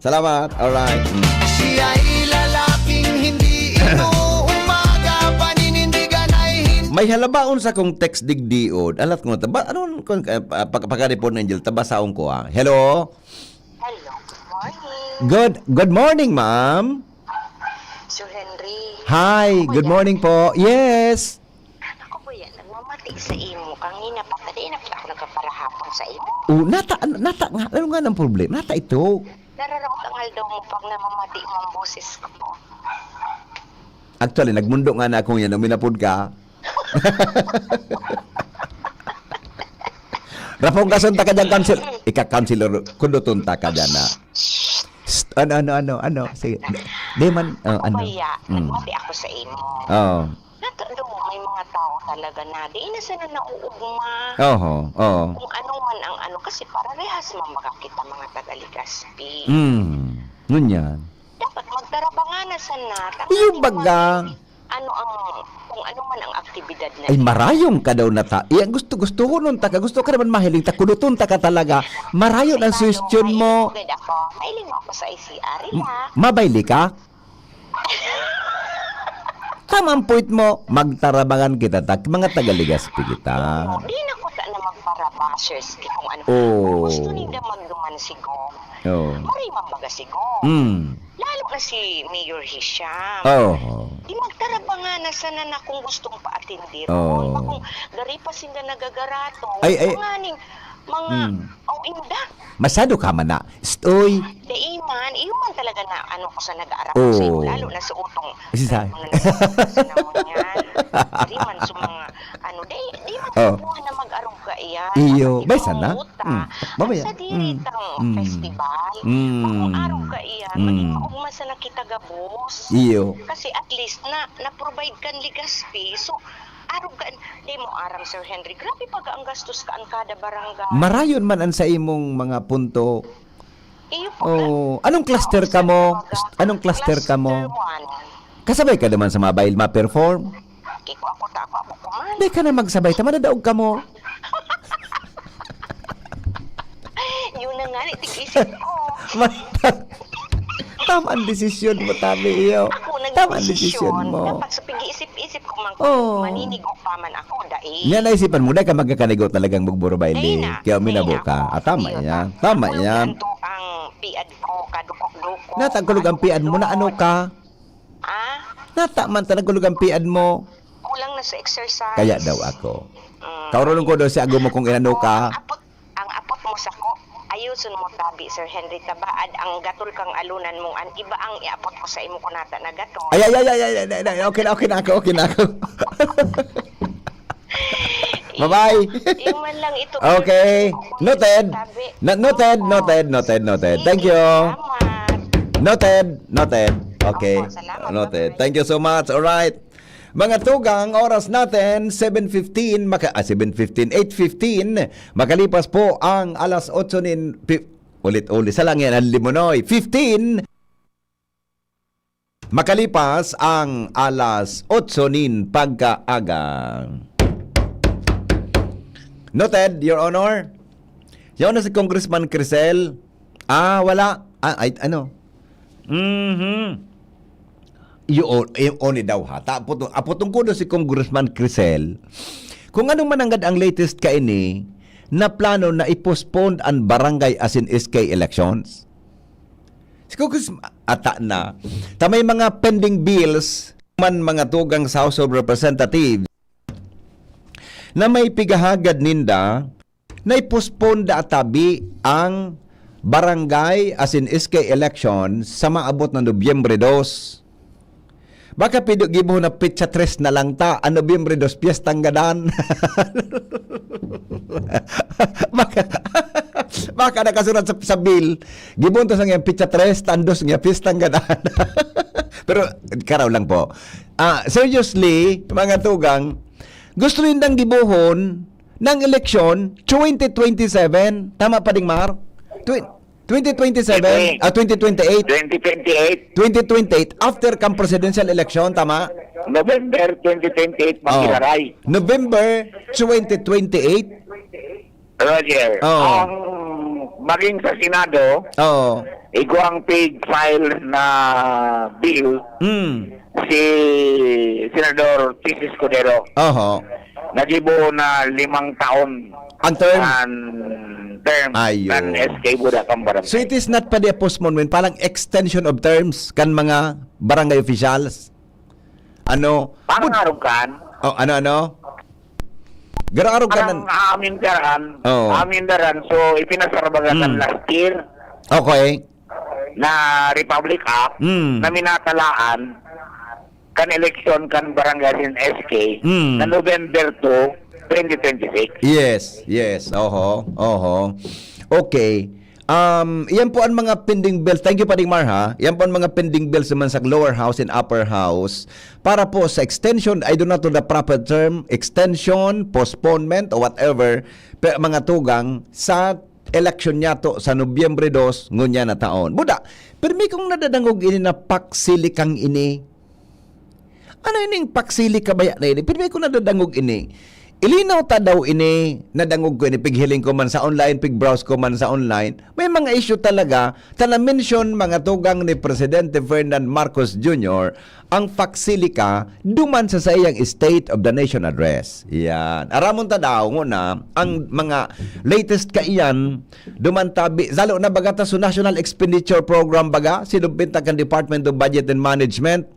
Salamat. Alright. Mm. Siya'y lalaking hindi inuumaga, paninindigan ay hindi. May halabaon sa kong text digdiod. Alat ko na ta-, ba, ano, kung, eh, pa-, pa-, pagka-report ni Angel, tabasaon ko, ah. Hello? Hello, good morning. Good, good morning, ma'am. Sir Henry. Hi, good morning po. Yes. Ako po yan, nagmamati sa imo. Kangina pa, ta, di na pala ako nagkaparahapon sa imo. Oh, nata, nata nga, ano nga nang problema? Nata ito. Nararaot ang aldaw mo pag namamati mo ang boses ko. Actually, nagmundo nga na akong yan, uminapod ka. Rapong kason ta ka dyan, cancel. Ika-cancel, kuduton ta ka dyan na. Psst, ano, ano, ano, ano? Sige. Di man, oh, ano? Ako ba ya? Mm. Nagmati ako sa imo. Oo. Nato, ano, may mga tao talaga na di na sila nauugma. Oho, oo. Kung ano man ang ano, kasi parehas man baga kita mga taga-Legazpi. Mm, ngunyan. Dapat magtarabangan na sana. Iyo, baga. Ano ang, kung ano man ang aktibidad na. Ay, marayong ka daw na ta-, iya, gusto, gusto ko nun ta ka, gusto ka naman mahiling ta, kuduton ta ka talaga. Marayon ang suggestion mo. Mahiling ako. Mahiling ako sa I C R, M-, ila. Mabayli ka? Tama ang point mo, magtarabangan kita, ta-, mga taga-Legazpi kita. Oo, di na ko ta na magparabashers, di kung ano. Oo. Kung gusto ninda magduman si Gov, oo, maray man baga si Gov. Mm. Lalo na si Mayor Hisham. Oo. Di magtarabangan na sana na kung gustong paatindi ron. Oo. Kung gari pa sinda nagagarato, ay, ay, tanganing Mga, Hmm. oh, inda. Masyado ka man na. Stoy. Dai man, iyo man talaga na ano ko sa nag-aarap Oo. sa imo, lalo na sa utong Isa. Ano na naman, sa naman yan. Di man sa mga, ano, di, di man Oh. kabuhan na mag-arog ka iyan. Iyo, Dapat bay sana. ikaw ta. Mm. Mamaya. Ang sa diri Mm. tang Mm. festival, Mm. mag-arog ka iyan, Mm. maging maugma sa nakita gabos. Iyo. Kasi at least na, na-provide kan Legazpi. So, arog ka, di mo aram, Sir Henry, grabe pag ang gastos ka ang kada barangay. Marayon man ang sa imong mga punto. Iyo po, Oh, anong cluster ka mo? Anong cluster ka mo? Cluster one. Kasabay ka naman sa mga bail ma-perform? Di ko ako, ta ako, ako ko man. Di ka na magsabay, ta madadaog ka mo. Yun na nga, ni tig-isip ko. Ma-, tama ang desisyon mo, tabi, iyo. Ako Tama ang desisyon nagdesisyon. mo. Dapat sa pag-iisip-isip ko man, Oo. maninigo pa man ako, dai. Yan naisipan mo, dai ka magkakanigo talagang magburo bail, Dai di. na. Kaya Dai minabo na ka. ako. Ah, tama Iyo, yan. ta-, Tama ako lang yan. yan to ang piad ko, kadukok-dukok. Natagkulog ang piad mo na ano ka? Ah? Nata man, ta nagkulog ang piad mo. Kulang na sa exercise. Kaya daw ako. Mm. Kaurulong ko daw si ago mo kung inano ka. Ang apot, ang apot mo sako, ayoson mo tabi, Sir Henry, tabaad ang gatol kang alunan mong an iba ang iapot ko sa imo kunata na gatol. Ay, ay, ay, ay, ay, ay, ay, ay, okay na, okay na ako, okay na ako. Bye-bye. Iyo man lang ito. Okay. Noted. Tabi. No-, noted, Opo. noted, noted, noted. Thank Sige, you. salamat. Noted, noted. Okay. Opo, salamat. Noted. Bye-bye. Thank you so much. All right. Mga tugang, oras natin, seven fifteen, maka-, ah, seven fifteen, eight fifteen. Makalipas po ang alas otso nin pi-, ulit-ulit. Sa lang yan, ang limonoy. Fifteen. Makalipas ang alas otso nin pagkaaga. Noted, Your Honor. Yaon na si Congressman Crisel. Ah, wala. Ah, ay, ano? Mhm. Yun, yun ni daw ha. Ta-, aputong, aputong kudo si Congressman Crisel. Kung ano man nanggad ang latest kaini, na plano na i-postpone ang barangay asin S K elections? Siguro kus-, ata na. Ta may mga pending bills man, mga tugang sa House of Representatives na may pigahagad ninda na i-postpone da tabi ang barangay asin S K election sa maabot na Nobyembre dos. Baka pido gibo na petsa tres na lang ta, ang Nobyembre dos, piyestang gadan. Baka, baka nakasurat sa, sa bill, gibon ta sa ngayon, petsa tres, tandos niya, piyestang gadan. Pero, karaw lang po. Ah, seriously, mga tugang, gusto nindang gibohon ng eleksyon twenty twenty-seven. Tama pa, Ding Mar? Twen-, twenty twenty-seven, Hindi. ah, twenty twenty-eight. Twenty twenty-eight. Twenty twenty-eight, after kang presidential election, tama? November twenty twenty-eight, Oh. mag-iraray. November twenty twenty-eight? Roger, Oh. ang maging sa Senado, Oo. igwang pig-file na bill Mm. si Senador Chiz Escudero. Oho. Nagibo na limang taon Ang term? ang term Ayun. kan S K Buda kan barangay. So it is not pwede a postponement, parang extension of terms kan mga barangay officials? Ano? Parang Bud- arog kan? Oh, ano, ano? Garo-arog kan Parang an- amin daran, Oo. amin daran. So, ipinasar baga kan Mm. last year Okay. na Republic Act Mm. na minatalaan kan eleksyon kan barangay sin S K Mm. na November two, twenty twenty-six. Yes, yes. Oho, oho. Okay. Um, yan po ang mga pending bills. Thank you, Pading Mar, ha? Yan po ang mga pending bills naman sa lower house and upper house para po sa extension, I do not know the proper term, extension, postponement, or whatever, pe-, mga tugang sa eleksyon niya to sa Nobyembre dos, ngunyan na taon. Buda, pero may kong nadadangog ini na paksilikang ini. Ano ining paksili kabaya na ini? Pirmi ko nadadangog ini. Ilinaw ta daw ini, nadangog ko ini, pighiling ko man sa online, pig-browse ko man sa online. May mga issue talaga, ta na-mention mga tugang ni Presidente Ferdinand Marcos Junior ang paksili ka duman sa saiyang State of the Nation Address. Yan. Aramon ta daw nguna ang mga latest kaiyan duman tabi, lalo na baga ta sa National Expenditure Program baga, sinumpit na kan Department of Budget and Management,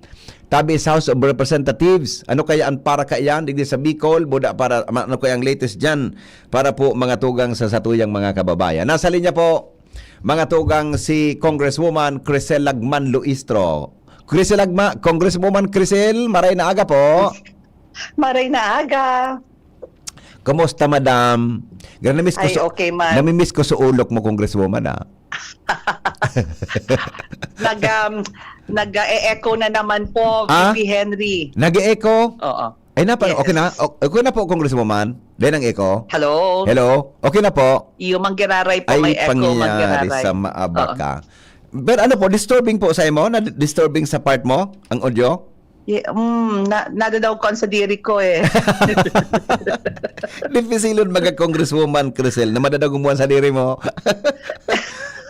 tabi sa House of Representatives. Ano kaya ang para kaiyan digdi sa Bicol? Buda para, ma-, ano kaya ang latest diyan para po mga tugang sa satuyang mga kababayan? Nasa linya po, mga tugang, si Congresswoman Crisel Lagman Luistro. Crisel Lagma, Congresswoman Crisel, maray na aga po. Maray na aga. Kumusta, madam? Gra-, namiss ko Ay, sa, okay man. Namimiss ko sa ulok mo, Congresswoman, ah. Nag, um, nag-e-echo na naman po, Ah? V P Henry. Nag-e-echo? Oo. Ay, napa-, Yes. okay na? O-, okay na po, Congresswoman? Then ang echo? Hello? Hello? Okay na po? Iyo, manggiraray po, Ay, may echo, pangyayari manggiraray. sa maaba Oo. ka. Pero ano po, disturbing po sa imo? Na disturbing sa part mo, ang audio? Ye-, mm, na, nadadaog ko ang sadiri ko, eh. Dipisilon maga, Congresswoman Crisel, na madadaog mo ang sadiri mo.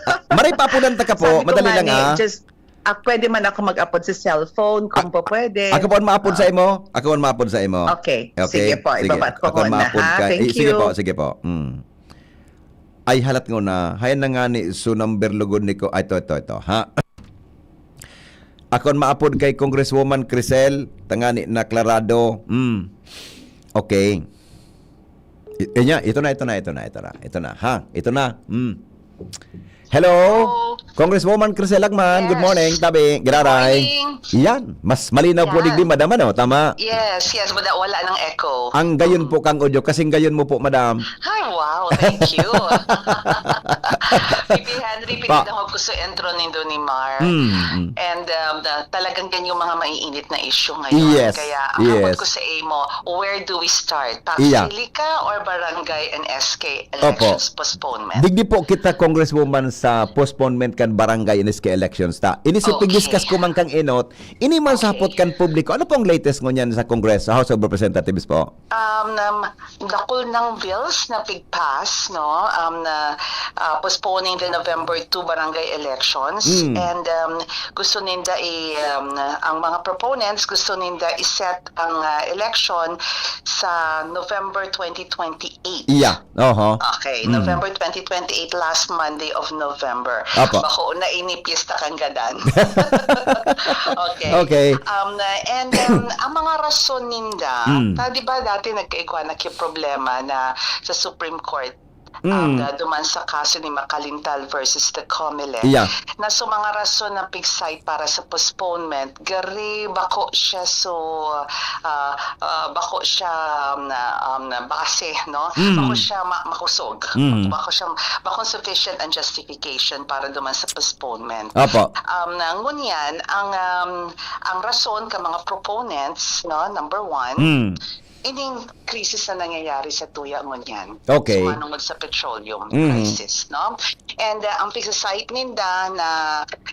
Ah, maray paapodan ta ka po, Sabi ko madali nga lang, ni, ah. just, ah, pwede man ako mag-apod sa cellphone, kung Ah, po pwede. Ako po ang maapod sa Ah. imo. Ako ang maapod sa imo. Okay. Okay, Sige po, sige. ibaba ko Ako ang muna, maapod ha? ka. Thank Eh, sige you. po, sige po. Mm. Ay, halat ngona. Hayan na nga ni, so number lugod ni ko. Ay, ito, ito, ito, ha? Akon maapod kay Congresswoman Crisel, tangani na klarado. Mm. Okay. I-, inya, ito na, ito na, ito na, ito na, ito na, ha? Ito na. Mm. Hello? Hello. Congresswoman Crisel Lagman, good Yes. morning, tabi, giraray. Morning. Yan, mas malinaw po Yan. digdi, madam, ano? Tama? Yes, yes, wala, wala nang echo. Ang gayon Mm. po kang audio, kasing gayon mo po, madam. Ay, wow, thank you. V P Henry, Pa- pinadangog ko sa intro nindo ni Mar. Mm, mm. And, um, na, talagang yan yung mga maiinit na issue ngayon. Yes, Kaya ang yes. hapot ko sa imo, where do we start? Tax Iya. relief ka or barangay and S K Opo. elections postponement? Digdi po kita, Congresswoman, sa postponement kan barangay and S K elections ta. Ini si Okay. pig-discuss ko man kang enot, ini man sa Okay. hapot kan publiko. Ano pong latest ngunyan sa Congress, sa House of Representatives po? Um, um, dakul ng bills na pig-pass, no? Um, na, ah, postponing the November two barangay elections. Mm. And, um, gusto ninda i-, um, ang mga proponents, gusto ninda i-set ang, ah, election sa November twenty twenty-eight. Iya. Oho. Okay, Mm. November twenty twenty-eight, last Monday of November. Apo. Bako na ini piyesta kan gadan. Okay. Okay. Um, and, um, ang mga rason ninda, Mm. ta, di ba dati nagkaigwa na ki problema na sa Supreme Court, um, Mm. na duman sa kaso ni Macalintal versus the Comelec, Iya. na so mga rason na pig-cite para sa postponement, gari bako siya so, ah, ah, bako siya, um, na, um, na base, no? Mm. Bako siya ma-, makusog. Mm. Bako siya, bako sufficient ang justification para duman sa postponement. Apo. Um, na ngunyan, ang, um, ang rason ka mga proponents, no, number one, Mm. ining krisis na nangyayari sa tuya ngunyan. Okay. Sumanungod sa petroleum Mm. crisis, no? And, uh, ang pag-cite ninda na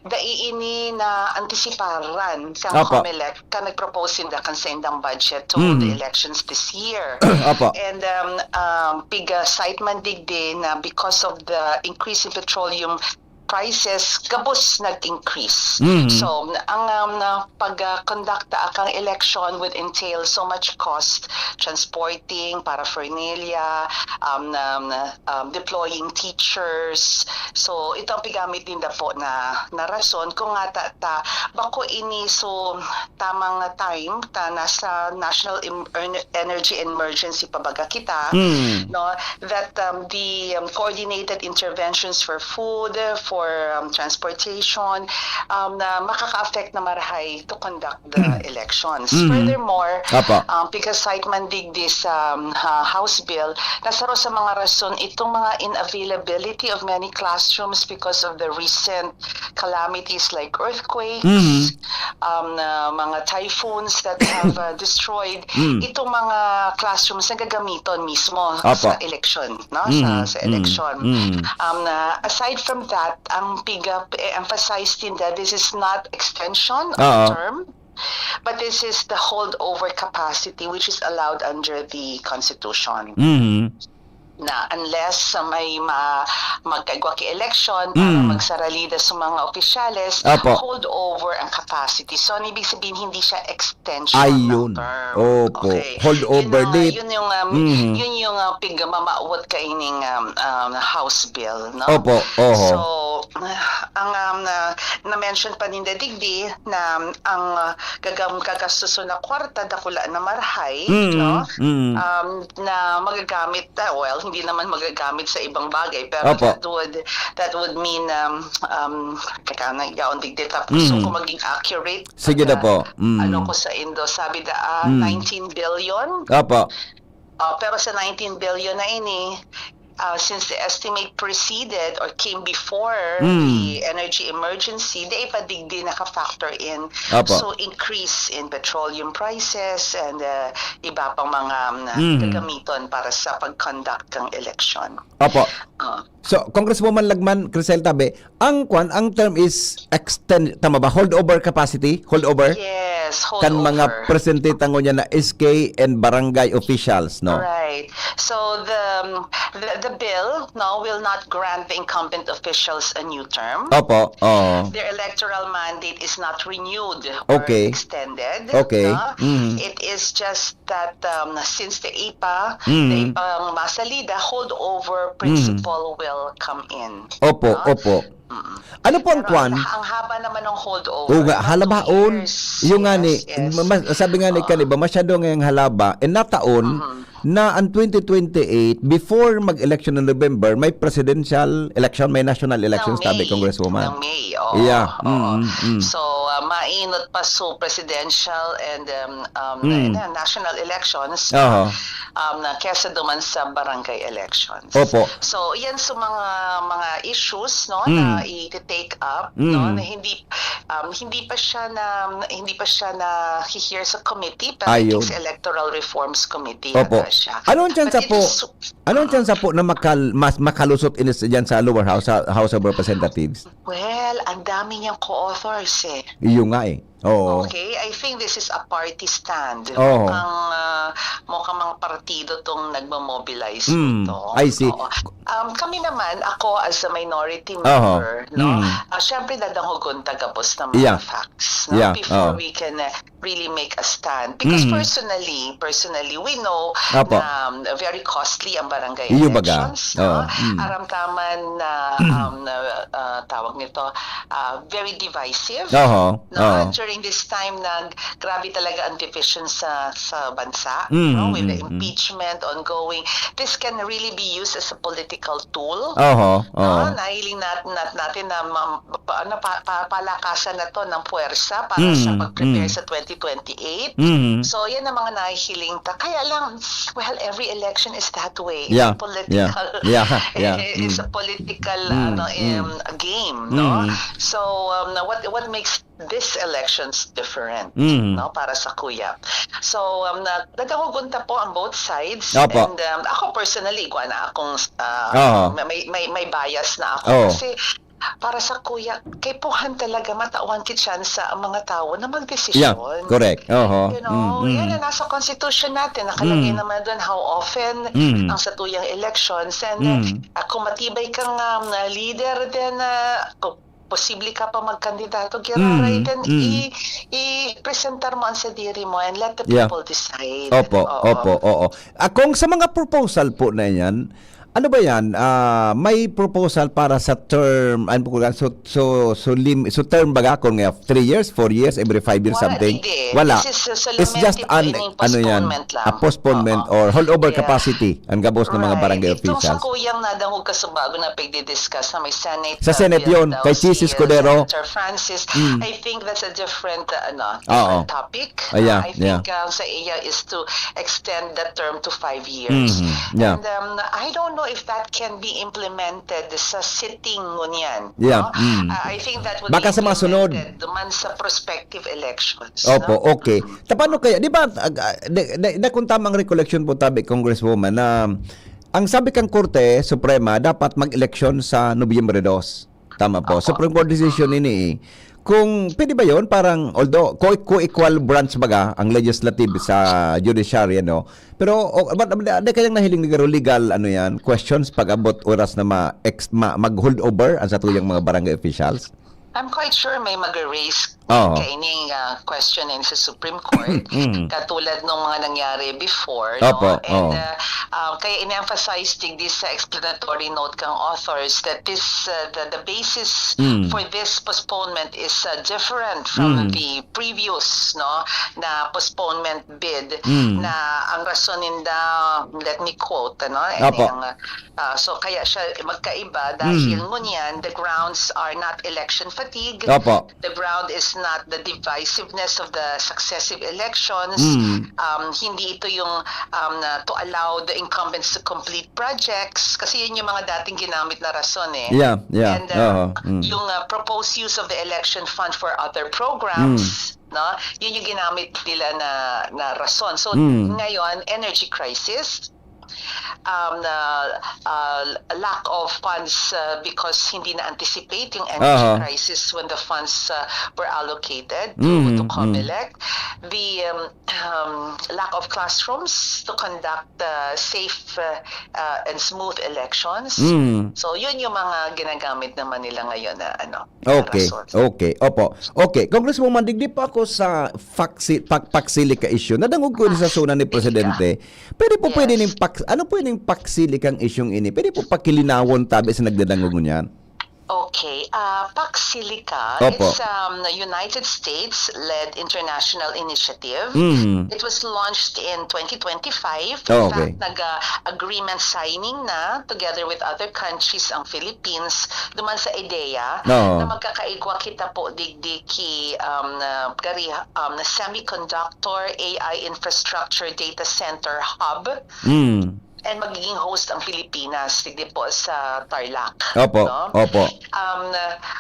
dai ini na antisiparan sa Apo. Comelec ka nag-propose sinda kan saindang budget to Apo. hold the elections this year. Apo. And, um, um, pig-cite man digdi na because of the increase in petroleum prices, gabos nag-increase. Mm. So, ang, um, na pag-, ah, conduct ta kang election would entail so much cost, transporting, paraphernalia, um, um, um, deploying teachers. So, ito ang pigamit ninda po na, na rason kung nga ta, ta, bako ini so tamang time ta nasa national em-, er-, energy emergency pa baga kita, Mm. no? That, um, the, um, coordinated interventions for food, for, um, transportation, um, na makaka-affect na marahay to conduct the Mm. elections. Mm. Furthermore, Apo. um, pig-cite man digdi sa, um, ha-, House bill, na saro sa mga rason itong mga inavailability of many classrooms because of the recent calamities like earthquakes, Mm. um, na mga typhoons that have, uh, destroyed Mm. itong mga classrooms na gagamiton mismo Apo. sa election, no? Sa, Mm, sa mm, election. mm. Um, na aside from that, ang pig-, eh, emphasized din that this is not extension of Oo. term, but this is the holdover capacity which is allowed under the Constitution. Mm. Na unless sa may ma-, magkaigwa ki election para Mm. magsaralida sa mga opisyales, Apo. hold over ang capacity. So, ang ibig sabihin, hindi siya extension Ayun. ng term. Opo. Okay. Hold over Yun ang, ah, date. yun yung, um, Mm. yun yung, ah, pigmamawot kaining, um, um, House bill, no? Opo. Oho. So, ang, um, na, na-mention pa ninda digdi na ang, uh, gagam-, gagastuson na kwarta, dakula na marhay, Mm, no? mm. Um, na magagamit, ah, well, hindi naman magagamit sa ibang bagay, pero Opo. that would, that would mean, um, um, teka, nagyaon digdi, tapos Mm. kung maging accurate, Sige na pag, po. uh, Mm. ano ko sa Indo, sabi da, ah, Mm. nineteen billion. Opo. Ah, pero sa nineteen billion na ini, ah, since the estimate preceded or came before Mm. the energy emergency, dai pa digdi naka-factor in. Opo. So, increase in petroleum prices and, uh, iba pang mga, um, Mhm. gagamiton para sa pag-conduct ng election. Opo. Ah. So, Congresswoman Lagman, Crisel Tabe, ang kwan, ang term is extend, tama ba? Holdover capacity? Holdover? Yes, Kan mga holdover. presente tango niya na S K and barangay officials, no? Right. So the, um, the the bill, no, will not grant the incumbent officials a new term. Opo, oo. Their electoral mandate is not renewed or Okay. extended. Okay. No? Mhm. It is just that, um, since the A P A, Mhm. the A P A ang masalida, holdover Mhm. principle will come in. Opo, No? opo. Mm. Ano po ang Pero kwan? ang, ang haba naman ng holdover. Oo nga, Mga halabaon. two years. Yung nga ni, Yes, yes. ma- ma- sabi nga ni Oo. Kaniba, masyado ngayong halaba, and nataon Mhm. na ang twenty twenty-eight, before mag-election ng November, may presidential election, may national election, Ng sabi, May. Congresswoman. Ng May, oo. Yeah. Oo. Mm, mm. So, uh, mainot pa so presidential and, um, um, Mm. na- national elections, Aha. um, na kesa duman sa barangay elections. Opo. So, yan sa mga mga issues, no, Mm. na i-take up, Mm. no, na hindi um, hindi pa siya na hindi pa siya na hear sa committee, pero I Ayun. think sa Electoral Reforms Committee Opo. yata siya. Ano ang tsansa But it po? is- Ano ang tsansa po na makal, mas makalusot inis diyan sa lower house, sa House of Representatives? Well, ang dami niyang co-authors eh. Iyo nga eh. Oo. Okay, I think this is a party stand. Oo. Mukhang, ah, mukhang mga partido tong nagmo-mobilize Mm, nito. I see. Oo. Um, kami naman, ako as a minority Oho. member, no, Mm. ah, syempre dadanghogon ta gabos ng mga Yeah. facts, no, Yeah, before oo. we can uh, really make a stand. Because Mm. personally, personally, we know Apo. na um, very costly ang barangay Iyo baga. elections. Oo. No? Mm. Aramtaman na, um, na uh, tawag nito, uh, very divisive. Oho. No? Oo. During this time na grabe talaga ang division sa sa bansa, Mm, no? With the mm, mm. impeachment ongoing, this can really be used as a political tool. Oho. Oo. No? Nahiling nat, nat, natin na ma, pa, ano, pa, pa, palakasan na to ng puwersa para sa Mm, pag-prepare mm. sa twenty twenty-eight. Mm. So, yan ang mga nahihiling ta. Kaya lang, well, every election is that way. Yeah, It's a political, yeah, yeah, yeah, it's mm. a political Mm, ano, mm. um, game, no? Mm. So, um, what what makes these elections different, Mm. no, para sa kuya. So, um, na, nagkahugunta po ang both sides. Opo. And um, ako personally, igwa na akong, uh, Oo. may, may, may bias na ako. Oo. Kasi para sa kuya, kaipuhan talaga matawan ki tsansa ang mga tawo na Yeah, magdesisyon. correct. Oho. You know, Mm, mm. yan ang nasa konstitusyon natin. Nakalagay Mm. naman doon how often Mm. ang satuyang elections. And Mm. uh, kung matibay kang um, leader, then uh, kung posible ka pa magkandidato, giraray, Mm, then mm. i- i-presentar mo ang sadiri mo and let the Yeah. people decide. Opo, Oo. opo, oo. Ah, kung sa mga proposal po na yan, ano ba yan? Ah, may proposal para sa term, ano po, so, so, so, lim, so term baga, kung nga three years, four years, every five years, Wala, something? hindi. Wala. This is a It's just solemnity an, training, ano yan, postponement lang. a postponement Oo. or holdover Yeah. capacity ang gabos ng mga Right. barangay Itong sa officials. kuyang nadangog ka sa bago na pagdi-discuss na may Senate, Sa uh, Senate bill yun, daw kay Chiz si, uh, Escudero. Senator Francis, Mm. I think that's a different, uh, ano, Oo. different topic. Ah, yeah, Uh, I think yeah. uh, sa iya is to extend the term to five years. Mhm. Yeah. And um, I don't know if that can be implemented sa sitting ngunyan. Yeah, No? mm. Uh, I think that would Baka be sa mga sunod. implemented naman sa prospective elections. Opo, No? okay. Ta, paano kaya, di ba, ag-, ah, di, di, di, kung tamang recollection po, tabi, Congresswoman, na ang sabi kang Korte Suprema, dapat mag-eleksyon sa Nobyembre dos. Tama po. Opo. Supreme Court decision ini eh. Kung pwede ba yon, parang, although co-, co-equal branch baga ang legislative sa judiciary, ano? Pero o, but, but, di kayang nahiling ni Garo legal, ano yan, questions pag-abot oras na ma, ex, ma, mag-holdover ang satuyang mga barangay officials? I'm quite sure may mag-raise Oo. kaining ah, question in sa Supreme Court, Mm. katulad nung mga nangyari before, Opo, no? And oo. ah, ah, kaya in-emphasize digdi sa explanatory note kang authors that this uh, the, the basis Mm. for this postponement is uh, different from Mm. the previous, no, na postponement bid Mm. na ang rason ninda, let me quote, ano, Opo. ang, ah, so kaya siya magkaiba dahil Mm. ngunyan the grounds are not election fatigue. Opo. The ground is not the divisiveness of the successive elections. Mm. Um, hindi ito yung um, na to allow the incumbents to complete projects. Kasi yun yung mga dating ginamit na rason eh. Yeah, yeah. And uh, Oo. Mm. yung uh, proposed use of the election fund for other programs, no? Yun yung ginamit nila na, na rason. So, Mm. ngayon, energy crisis, um, uh, uh, lack of funds uh, because hindi na-anticipate yung energy Aha. crisis when the funds uh, were allocated to, Mm, to mm. COMELEC. The um, um, lack of classrooms to conduct uh, safe uh, uh, and smooth elections. Mm. So, yun yung mga ginagamit naman nila ngayon na ano, Okay, rason. okay. Opo. Okay, Congresswoman, digdi pa ako sa faxi, pa, Paxilica issue. Nadangog ko sa suna ni Presidente. Pwede po, Yes. pwede ning pax, ano po yung Paxilica ang isyung ini? Pwede po pakilinawon tabi sa nagdadangog niyan? Okay. Uh, Paxilica Opo. is um, a United States-led international initiative. Mm. It was launched in twenty twenty-five. Oh, In okay. fact, nag-agreement signing na together with other countries ang Philippines duman sa ideya Oo. na magkakaigwa kita po digdi ki um, na, gari, um, na semiconductor A I infrastructure data center hub. Mm. And magiging host ang Pilipinas, digdi po sa Tarlac. Opo, No? opo. Um,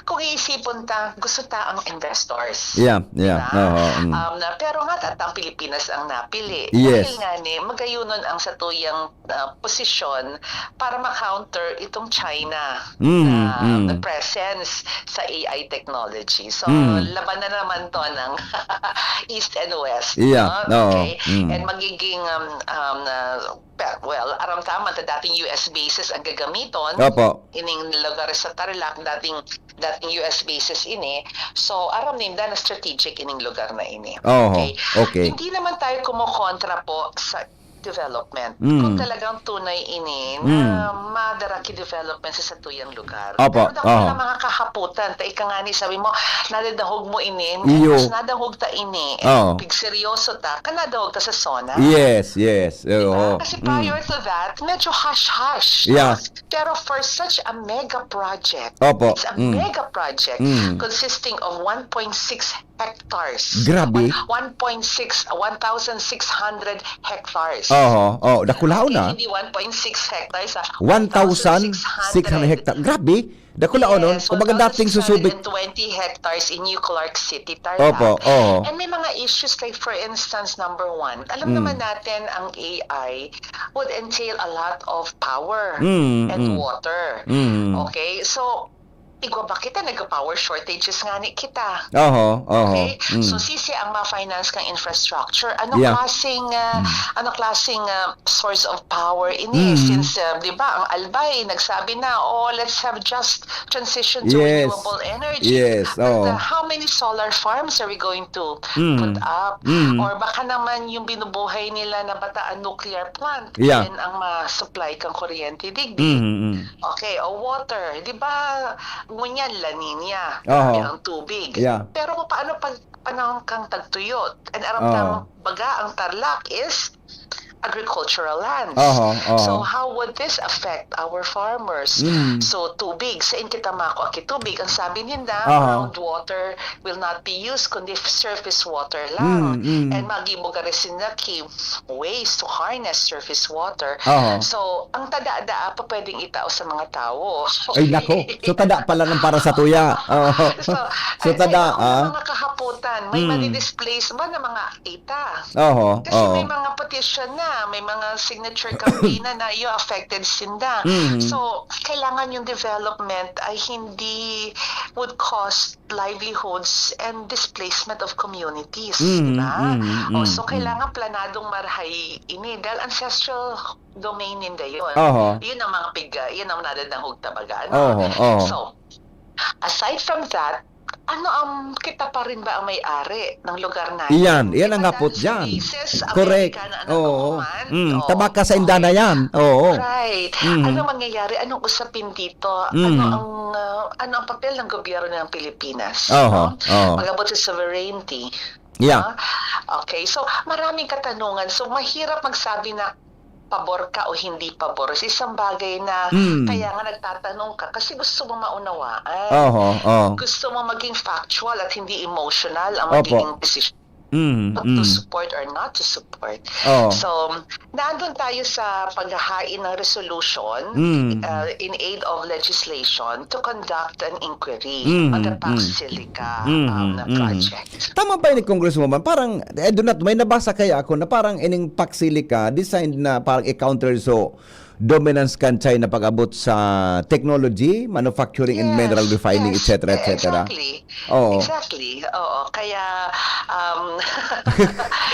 kung iisipon ta, gusto ta ang investors. Yeah, yeah. Diba? Oo, mm. Um, na, pero nga, tatang Pilipinas ang napili. Yes. Dahil nga ni, magayunon ang satuyang uh, posisyon para ma-counter itong China Mm, na, mm. na presence sa A I technology. So, Mm. laban na naman to ng East and West. Yeah, No? oo. Okay? Mm. And magiging um, um, uh, pe- well, aram ta man ta dating U S bases ang gagamiton. Opo. Ining lugar sa Tarlac, dating dating U S bases ini. So, aram ninda na strategic ining lugar na ini. Oho, Okay? okay. Hindi naman tayo kumokontra po sa development. Mm. Kung talagang tunay ini Mm. na madara ki development sa satuyang lugar. Opo, Pero dakula oho. na mga kahapotan. Ta ika nga ni sabi mo, nadadahog mo ini, Iyo. mas nadahog ta ini. Oo. Pigseryoso ta, kan nadahog ta sa SONA. Yes, yes. Diba? Oo. Kasi Mm. prior to that, medyo hush-hush. Yeah. Pero for such a mega project, Opo. it's a Mm. mega project Mm. consisting of one point six hectares. Grabe. One point six, one thousand six hundred hectares. Oho, oh, dakulaon Okay, na. Hindi one point six hectares, ah. One thousand six hundred hectares. Grabe. Dakulaon nun. Yes, Kumbaga dating susubik. one thousand six hundred twenty hectares in New Clark City, Tarlac. Opo, oo. And may mga issues like, for instance, number one, alam Mm. naman natin ang A I would entail a lot of power Mm, and mm. water. Mm. Okay? So, igwa ba kita nagka-power shortages nga ni kita? Oho, oho. Okay? Mm. So, sisi ang ma-finance kang infrastructure. Ano Yeah. klaseng, ah, Mm. ano klaseng ah, source of power ini? Mm. Since, ah, di ba, ang Albay nagsabi na, "Oh, let's have just transition to Yes. renewable energy." Yes, But, oo. ah, how many solar farms are we going to Mm. put up? Mm. Or baka naman yung binubuhay nila na Bataan nuclear plant, Yeah. yan ang ma-supply kang kuryente digdi. Mm, mm. Okay, o water. Di ba, ngunyan La Nina, Oho. ang tubig. Yeah. Pero paano pag panahon kang tagtuyot? And aram Oo. tamo, baga ang Tarlac is agricultural lands. Oho, oho. So how would this affect our farmers? Mm. So tubig, sain kita makuha ki tubig? Ang sabi ninda, Oho. groundwater will not be used, kundi surface water lang. Mm, mm. And magibo ka rin sila ki ways to harness surface water. Oho. So, ang tada-daa pa pwedeng itao sa mga tao. Ay, nako. So, tada pala ng para sa tuya. Oho. So, So, ay, tada, ay, ah. mga kahapotan, may Mm. madi-displace ba na mga ita? Oho, Kasi oho. may mga petition na, may mga signature campaign na na iyo affected sinda. Mm. So, kailangan yung development ay hindi would cost livelihoods and displacement of communities, Mm, di ba? mm, O, mm, so, mm. kailangan planadong marahay ini dahil ancestral domain ninda yun. Oho. Yun ang mga pig-, yun ang nadadangog tabaga. Oho, oho. So, aside from that, ano ang, kita pa rin ba ang may-ari ng lugar natin? Iyan, iyan ang Kita hapot sa dyan. Mises Correct. Amerika na ano Oo. man. Mm, Oo. tabaka sa Indana yan. Oo. Right. Mhm. Anong mangyayari? Anong usapin dito? Ano Mhm. ang, ah, ano ang papel ng gobyerno ng Pilipinas? Oho, No? oho. Pag-abot sa sovereignty. Yeah. Ah, okay. So, maraming katanungan. So, mahirap magsabi na pabor ka o hindi pabor sa isang bagay na Mm. kaya nga nagtatanong ka kasi gusto mo maunawaan. Oho, oo. Gusto mo maging factual at hindi emotional ang Opo. magiging desisyon Mm, to mm. support or not to support. Oo. So, nandun tayo sa paghahain ng resolution Mm. uh, in aid of legislation to conduct an inquiry Mm, on the mm. Pax Silica Mm, um, na mm. project. Tama ba ni Congresswoman? Parang, I do not, may nabasa kaya ako na parang ining Pax Silica designed na parang i-counter so dominance kan China pag-abot sa technology, manufacturing and Yes, mineral refining, yes, et cetera, eh, et cetera. Exactly. Oo. Exactly. Oo. Kaya, um,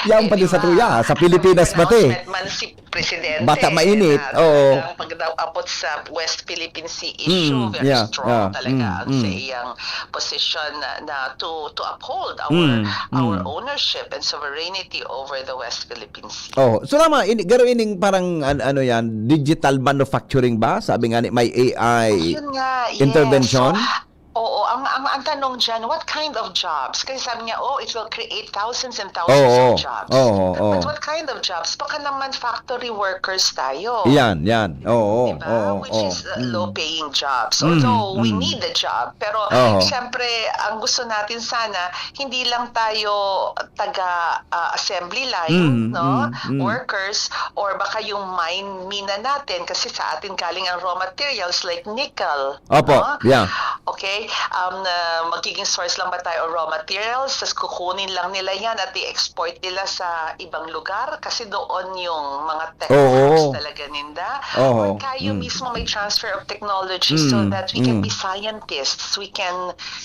Yan eh, pati di sa ba, tuya, sa Pilipinas pati. Pronouncement man si Presidente Bata mainit, na oo. talagang pag-abot sa West Philippine Sea issue, Mm, very yeah, strong yeah. talaga Mm, ang mm. sa iyang position na, na to to uphold our Mm, our mm. ownership and sovereignty over the West Philippine Sea. Oh, so tama, ini, garo ining parang an-, ano yan, digital manufacturing ba? Sabi nga ni may A I Yun nga, yes. intervention? So, oo, ang, ang, ang tanong dyan, what kind of jobs? Kasi sabi niya, oh, it will create thousands and thousands Oo, of jobs. oo, oo. But what kind of jobs? Baka naman factory workers tayo. Yan, yan. Oo, Diba? oo, Which oo. is uh, Mm. low-paying jobs. Mm, Although we mm. need the job, pero Oo. siyempre, ang gusto natin sana, hindi lang tayo taga ah, assembly line, Mm, no? mm, mm. Workers, or baka yung mine, mina natin, kasi sa atin galing ang raw materials like nickel, Opo, no? yeah. Okay? Um, na magiging source lang ba tayo o raw materials, tas kukunin lang nila yan at i-export nila sa ibang lugar kasi doon yung mga tech Oo. hubs talaga ninda. Oo. Or tayo Mm. mismo may transfer of technology so Mm, that we can mm. be scientists, we can,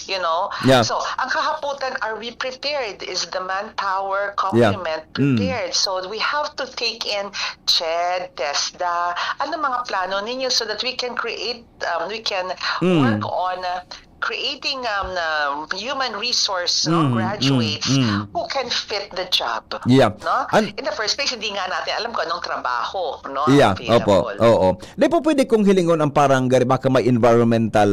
you know. Yeah. So, ang kahaputan, are we prepared? Is the manpower Yeah. complement Mm. prepared? So, we have to take in CHED, TESDA. Ano mga plano ninyo so that we can create, um, we can Mm. work on uh, creating um, um, human resource, no, Mm, graduates mm, mm. who can fit the job. Yeah. No? An- In the first place, hindi nga natin alam kung anong trabaho, no, Yeah, opo, available. oo. Di po pwede kong hilingon ang parang gari, baka may environmental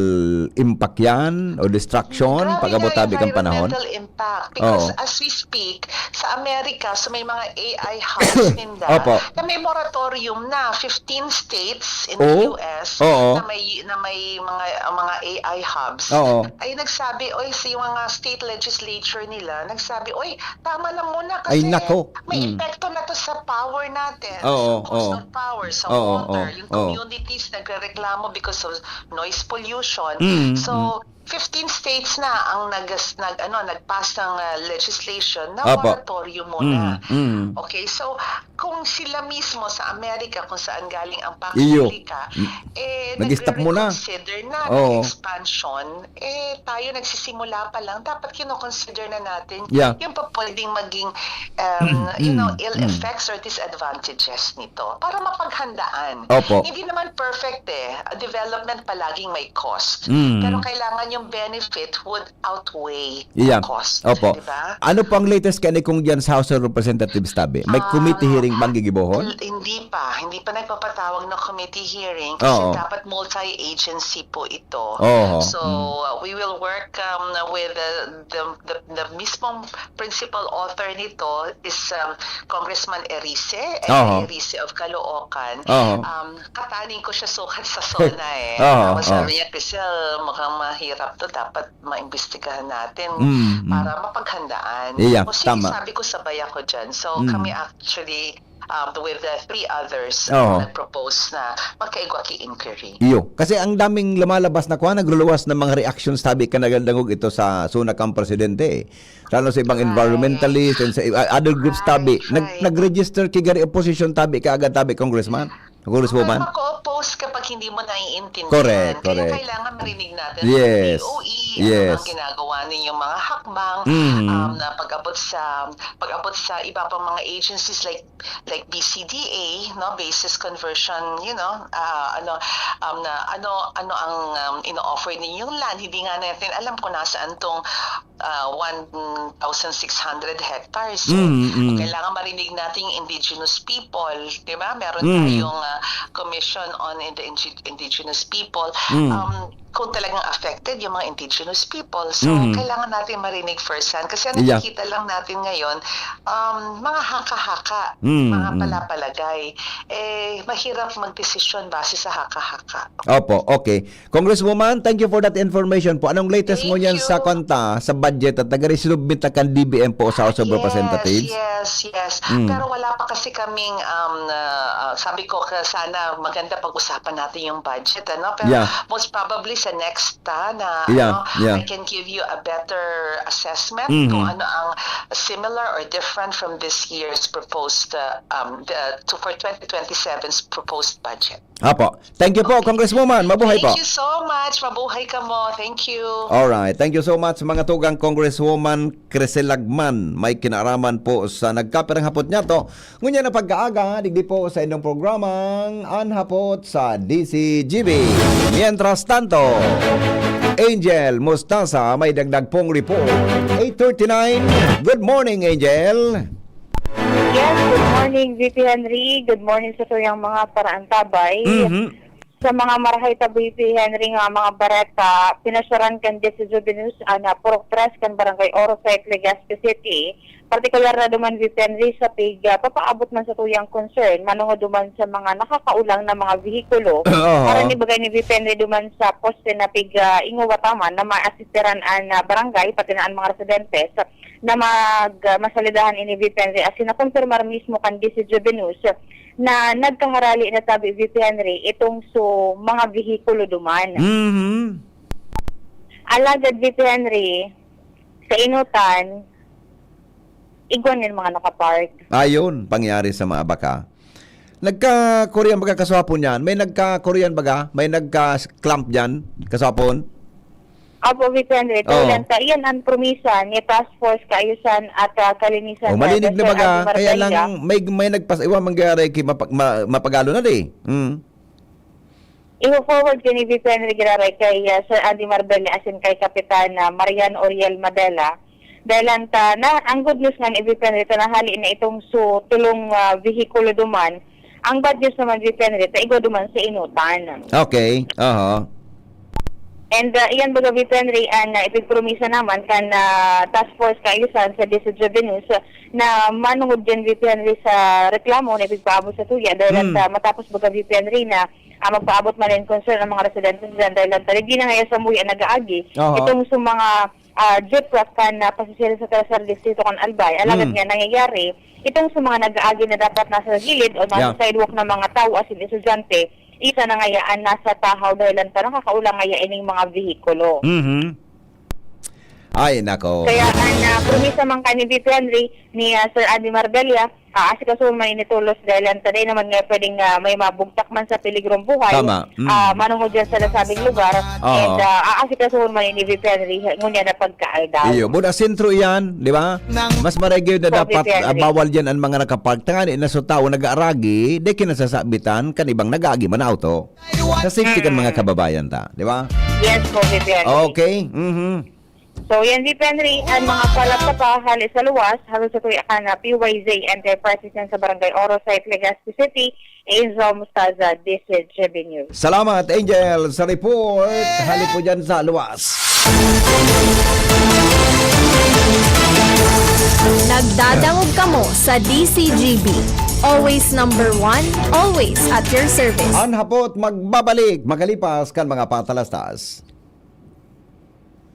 impact yan o destruction Grabe pag abot nga tabi kang panahon? environmental impact. Because Oo. as we speak, sa Amerika, so may mga A I hubs ninda Opo. na may moratorium na, fifteen states in Oo. the U S Oo. na may na may mga mga A I hubs Oo. ay nagsabi, oy, si mga state legislature nila, nagsabi, oy, tama na muna Ay, kasi nako. may Mm. epekto na to sa power natin, Oo, sa cost oo. of power, sa Oo, water, oo, yung oo. communities nagrereklamo because of noise pollution. Mm, So, mm. fifteen states na ang nag, nag ano, nagpass ng ah, legislation na Opo. moratorium muna. Mm, mm. Okay, so kung sila mismo sa Amerika, kung saan galing ang Pax Iyo. Silica, Mm. eh, Nag-stop muna. nagre-reconsider na Oo. ng expansion, eh, tayo nagsisimula pa lang, dapat kinoconsider na natin Yeah. yung pa pwedeng maging, um, you know, Mm, ill mm. effects or disadvantages nito para mapaghandaan. Opo. Hindi naman perfect eh. Development palaging may cost. Mm. Pero kailangan yung benefit would outweigh Yeah. the cost. Opo. Di ba? Ano po ang latest kani kung diyan sa House of Representatives, tabi? May Ah, committee hearing bang gigibohon? l-, hindi pa. Hindi pa nagpapatawag ng committee hearing kasi Oo. dapat multi-agency po ito. Oo. So, Mm. uh, we will work, um, with the, the, the, the mismong principal author nito is, um, Congressman Erice, Eddie Oo. Erice of Caloocan. Oo. Um, kataning ko siya sukat sa SONA eh. Oo, Tapos sabi oo. niya, "Crisel, mukhang mahirap to. Dapat maimbestigahan natin Mm, mm. para mapaghandaan." Yeah, O sige, tama. sabi ko, "Sabay ako dyan." So, Mm. kami actually, um, with the three others, Oo. nag-propose na magkaigwa ki inquiry. Iyo. Kasi ang daming lumalabas na kuwan, nagluluwas ng mga reactions, tabi ka nagdangog ito sa SONA kang presidente eh. Lalo sa ibang Right. environmentalist and sa i-, other groups, Right, tabi. Nag-, right. nag-register ki gari opposition, tabi, kaagad, tabi, Congressman. Congresswoman. Baka maka-oppose kapag hindi mo naiintindihan. Correct, Kaya correct. kailangan marinig natin Yes. ang D O E, Ano Yes. ang ginagawa ninyong mga hakbang, Mm. um, na pag-abot sa, pag-abot sa iba pang mga agencies like, like B C D A, no, basis conversion, you know, ah, ano, um, na ano, ano ang, um, ino-offer ninyong land? Hindi nga natin alam kung nasaan 'tong, ah, one thousand six hundred hectares. So, Mm, mm. kailangan marinig natin yung indigenous people, di ba? Meron Mm. tayong, ah, commission on the indi-, indigenous people. Mm. Um, kung talagang affected yung mga indigenous people. So, Mhm. kailangan natin marinig firsthand. Kasi ang Yeah. nakikita lang natin ngayon, um, mga haka-haka, Mm, mga mm. palapalagay. Eh, mahirap magdesisyon base sa haka-haka. Opo, okay. Congresswoman, thank you for that information po. Anong latest Thank ngunyan sa you. kanta, sa budget at nag-resubmit na kan D B M po sa House of Yes, Representatives? yes, yes. Mm. Pero wala pa kasi kaming, um, ah, ah, sabi ko, ka-, sana maganda pag-usapan natin yung budget, ano? Pero Yeah. most probably sa next, ah, na, Yeah, ano, yeah. I can give you a better assessment Mhm. kung ano ang similar or different from this year's proposed, ah, um, the, to, for twenty twenty-seven's proposed budget. Apo. Thank you po, Okay. Congresswoman. Mabuhay Thank po. you so much. Mabuhay kamo. Thank you. Alright. Thank you so much, mga tugang. Congresswoman Crisel Lagman, may kinaaraman po sa nagkapirang hapot niya to. Ngunyan na pagkaaga, digdi po sa inyong programang An Hapot sa D C G B. Mientras tanto, Angel Mustasa may dagdag pong report. Eight thirty-nine. Good morning, Angel. Yes, good morning, V P Henry. Good morning sa tuyang mga paraantabay. Mhm. Sa mga marahay ta, V P Henry, nga mga bareta, pinasyaran kan District Juventus an, ah, Purok Tres kan Barangay Oro sa Legazpi City. Partikular na duman, V P Henry, sa pig, ah, papaabot man sa tuyang concern, manungod duman sa mga nakakaulang na mga vehikulo. Oo. Aron ibagay ni V P Henry duman sa poste na pig, ah, ingowataman na maasistiran an, ah, barangay, pati na an mga residentes na mag, ah, masalidahan ini, V P Henry, asin nakumpirmar mismo kan D C Juvenus na nagkaharali na sabi, V P Henry, itong so mga vehikulo duman. Mhm. Alagad, V P Henry, sa inutan, igwa nin mga nakapark. Ayun, pangyari sa mga baka. Nagka-Korean baga kaswapon yan? May nagka-Korean baga? May nagka-clamp dyan kaswapon? Apo, V P Henry, Oo. Tulan ta, iyan ang promisa ni Task Force Kaayusan at, ah, Kalinisan O, sa malinig na Sir baga, Andy kaya Marbella. lang may, may nagpas-, iwan mangyari ki-, mapag-, ma-, mapagalo na di. Mm. Iho-forward ko ni V P Henry Giraray kay, ah, Sir Andy Marbella asin kay Kapitan, ah, Marian Oriel Madela. Dahil ang ta-, na, ang good news nga ni V P Henry, tanahali na itong su-, tulong, ah, vehikulo duman. Ang bad news naman, V P Henry, ta igwa duman sa inutan. Okay. Aha. And, ah, iyan baga, V P Henry, an, ah, ipigpromisa naman kan, ah, Task Force Kaayusan sa District Revenues, ah, na manungod yan, V P Henry, sa reklamo na ipigpaabot sa tuya. Dahil Hmm. at, ah, matapos baga, V P Henry, na, ah, magpaabot man in concern ang mga residente diyan. Dahil ang taligdi na ngayon sa muya nag-aagi. Aha. Itong sa mga, ah, jeep truck kan, ah, pasahero sa Tercer Distrito kan Albay. Alagad Hmm. nga nangyayari, itong sa mga nag-aagi na dapat nasa gilid o nasa Yeah. sidewalk na mga tao, asin estudyante, isa na ngayaan nasa tahaw dahil ang tarang kakaulang ngaya ining mga vehikulo. Mhm. Ay, nako. Kaya ang, ah, promisa man kani V P Henry ni, ah, Sir Andy Marbella, ah, asikasuhon man ini tolos dahil ang taday naman nga pwedeng, ah, may mabugtak man sa peligrong buhay, Tama. Mm. ah, manungod dyan sa nasabing lugar. Oo. And, ah, aasikasuhon man ini V P Henry, ngunyan na pagkaaldaw. Iyo, buda sentro iyan, di ba? Mas marigid na So, dapat, V P Henry. ah, bawal dyan ang mga nakapark. Tangani na sa tao nag-aaragi, di kinasasabitan, kan ibang nag-aagi man na auto. Sa safety kan mga Mm. kababayan ta, di ba? Yes po, V P Henry. Okay. Mhm. So, yan, V P Henry, ang mga palat na pa, hali sa luwas, halo sa tuya ka na P Y Z Enterprises yan sa Barangay Oro, sa Legazpi City, Angel Mostaza, D C G B News. Salamat, Angel, sa report. Hali po dyan sa luwas. Nagdadangog kamo sa D C G B. Always number one, always at your service. An Hapot magbabalik makalipas kan mga patalastas.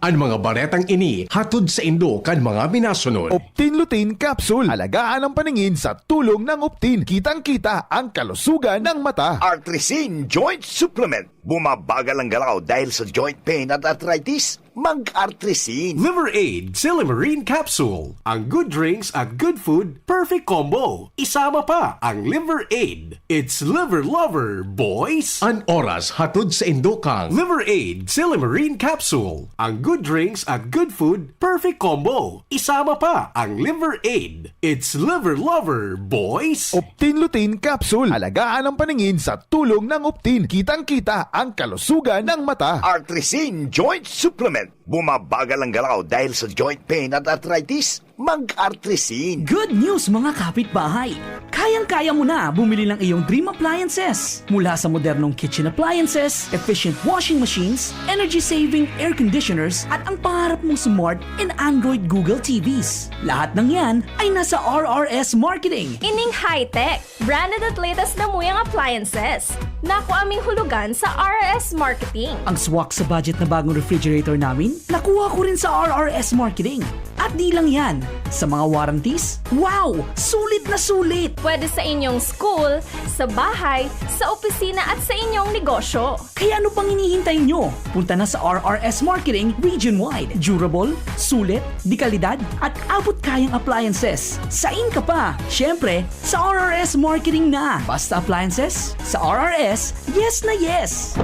An mga baretang ini hatod saindo kan mga minasunod. Optin Lutein Capsule. Alagaan ang paningin sa tulong ng Optin. Kitang-kita ang kalusugan ng mata. Artrisin Joint Supplement. Bumabagal ang galaw dahil sa joint pain at arthritis. Mag-Artrisin. Liver Aid, Silimarin Capsule. Ang good drinks at good food, perfect combo. Isama pa ang Liver Aid. It's Liver Lover, boys! An oras hatod sa indokang Liver Aid, Silimarin Capsule. Ang good drinks at good food, perfect combo. Isama pa ang Liver Aid. It's Liver Lover, boys! Optin Lutein Capsule. Alagaan ang paningin sa tulong ng Optin. Kitang-kita ang kalusugan ng mata. Artrisin Joint Supplement. Bumabagal ang galaw dahil sa joint pain at arthritis? Mag-Artrisin. Good news, mga kapitbahay! Kayang-kaya mo na bumili ng iyong dream appliances. Mula sa modernong kitchen appliances, efficient washing machines, energy-saving air conditioners, at ang pangarap mong smart and Android Google T Vs. Lahat ng yan ay nasa R R S Marketing. Ining high-tech, branded at latest na muyang appliances. Naku aming hulugan sa R R S Marketing. Ang swak sa budget na bagong refrigerator namin, nakuha ko rin sa R R S Marketing. At di lang yan, sa mga warranties, wow! Sulit na sulit! Pwede sa inyong school, sa bahay, sa opisina at sa inyong negosyo. Kaya ano pang hinihintay nyo? Punta na sa R R S Marketing region-wide. Durable, sulit, de kalidad, at abot kayang appliances. Sain ka pa? Siyempre, sa R R S Marketing na. Basta appliances, sa R R S, yes na yes!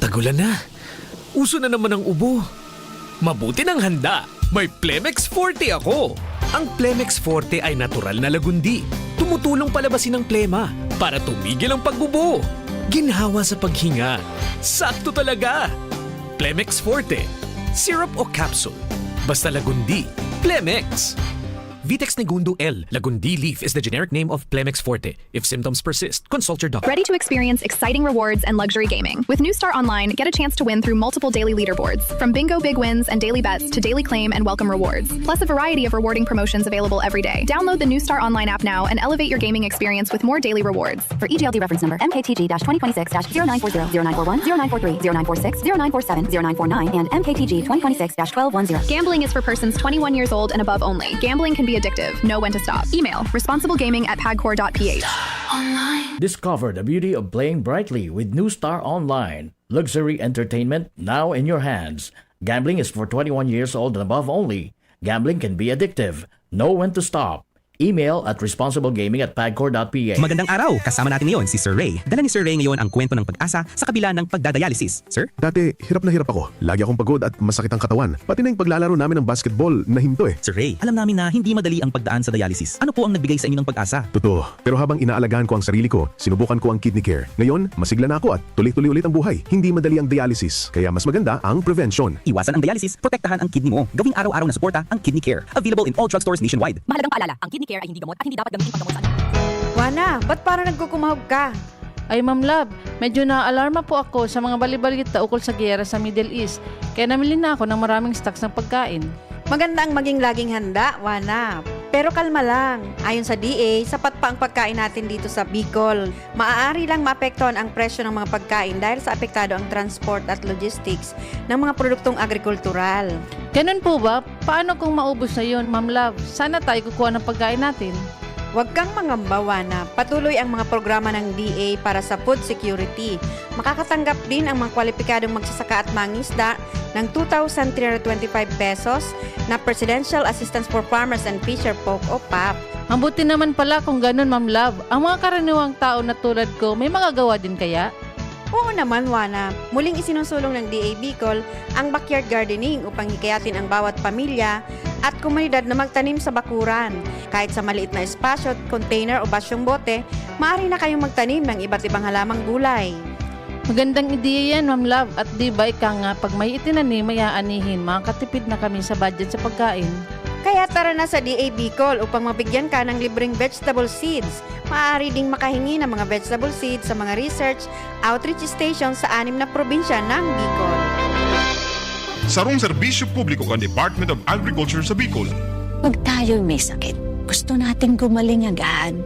Tagulan na. Uso na naman ang ubo. Mabuti nang handa. May Plemex Forte ako. Ang Plemex Forte ay natural na lagundi. Tumutulong palabasin ang plema para tumigil ang pag-ubo. Ginhawa sa paghinga. Sakto talaga. Plemex Forte. Syrup o capsule. Basta lagundi. Plemex. Vitex Negundo L. Lagundi leaf is the generic name of Plemex Forte. If symptoms persist, consult your doctor. Ready to experience exciting rewards and luxury gaming? With New Star Online, get a chance to win through multiple daily leaderboards, from bingo big wins and daily bets to daily claim and welcome rewards, plus a variety of rewarding promotions available every day. Download the New Star Online app now and elevate your gaming experience with more daily rewards. For E G L D reference number, M K T G dash twenty twenty-six dash zero nine four zero, zero nine four one, zero nine four three, zero nine four six, zero nine four seven, zero nine four nine, and M K T G twenty twenty-six dash twelve one zero. Gambling is for persons twenty-one years old and above only. Gambling can be addictive. Know when to stop. Email responsiblegaming at pagcor dot P H. Discover the beauty of playing brightly with New Star Online. Luxury entertainment now in your hands. Gambling is for twenty-one years old and above only. Gambling can be addictive. Know when to stop. Email at responsiblegaming at pagcor dot P H. Magandang araw! Kasama natin ngayon si Sir Ray. Dala ni Sir Ray ngayon ang kwento ng pag-asa sa kabila ng pagdadialysis. Sir? Dati, hirap na hirap ako. Lagi akong pagod at masakit ang katawan. Pati na yung paglalaro namin ng basketball, nahinto eh. Sir Ray, alam namin na hindi madali ang pagdaan sa dialysis. Ano po ang nagbigay sa inyo ng pag-asa? Totoo. Pero habang inaalagaan ko ang sarili ko, sinubukan ko ang Kidney Care. Ngayon, masigla na ako at tuloy-tuloy ulit ang buhay. Hindi madali ang dialysis, kaya mas maganda ang prevention. Iwasan ang dialysis, protektahan ang kidney mo. Gawing araw-araw na suporta ang Kidney Care. Available in all drugstores nationwide. Mahalagang paalala, ang Kidney Care ay hindi gamot at hindi dapat gamitin paggamot sa anuman. Wana, ba't parang nagkukumahog ka? Ay, Ma'am Love, medyo naaalarma po ako sa mga bali-balita ukol sa giyera sa Middle East, kaya namili na ako ng maraming stocks ng pagkain. Maganda ang maging laging handa, Wana. Pero kalma lang. Ayon sa D A, sapat pa ang pagkain natin dito sa Bicol. Maaari lang maapektuhan ang presyo ng mga pagkain dahil sa apektado ang transport at logistics ng mga produktong agrikultural. Ganun po ba? Paano kung maubos na yun, Ma'am Love? Saan na tayo kukuha ng pagkain natin? Huwag kang mangamba, Wana. Patuloy ang mga programa ng D A para sa food security. Makakatanggap din ang mga kwalipikadong magsasaka at mangisda ng two thousand three hundred twenty-five pesos na Presidential Assistance for Farmers and Fisher Folk o pap. Mabuti naman pala kung ganun, Ma'am Love. Ang mga karaniwang tao na tulad ko, may magagawa din kaya? Oo naman, Wana. Muling isinusulong ng D A Bicol ang backyard gardening upang hikayatin ang bawat pamilya at komunidad na magtanim sa bakuran. Kahit sa maliit na espasyo, container o basyong bote, maaari na kayong magtanim ng iba't ibang halamang gulay. Magandang ideya yan, Ma'am Love. At di ba ika nga, pag may itinanim, may aanihin, makakatipid na kami sa budget sa pagkain. Kaya tara na sa D A Bicol upang mabigyan ka ng libreng vegetable seeds. Maaari ding makahingi ng mga vegetable seeds sa mga research outreach station sa anim na probinsya ng Bicol. Sarong serbisyo publiko kan Department of Agriculture sa Bicol. Pag tayo'y may sakit, gusto nating gumaling agad.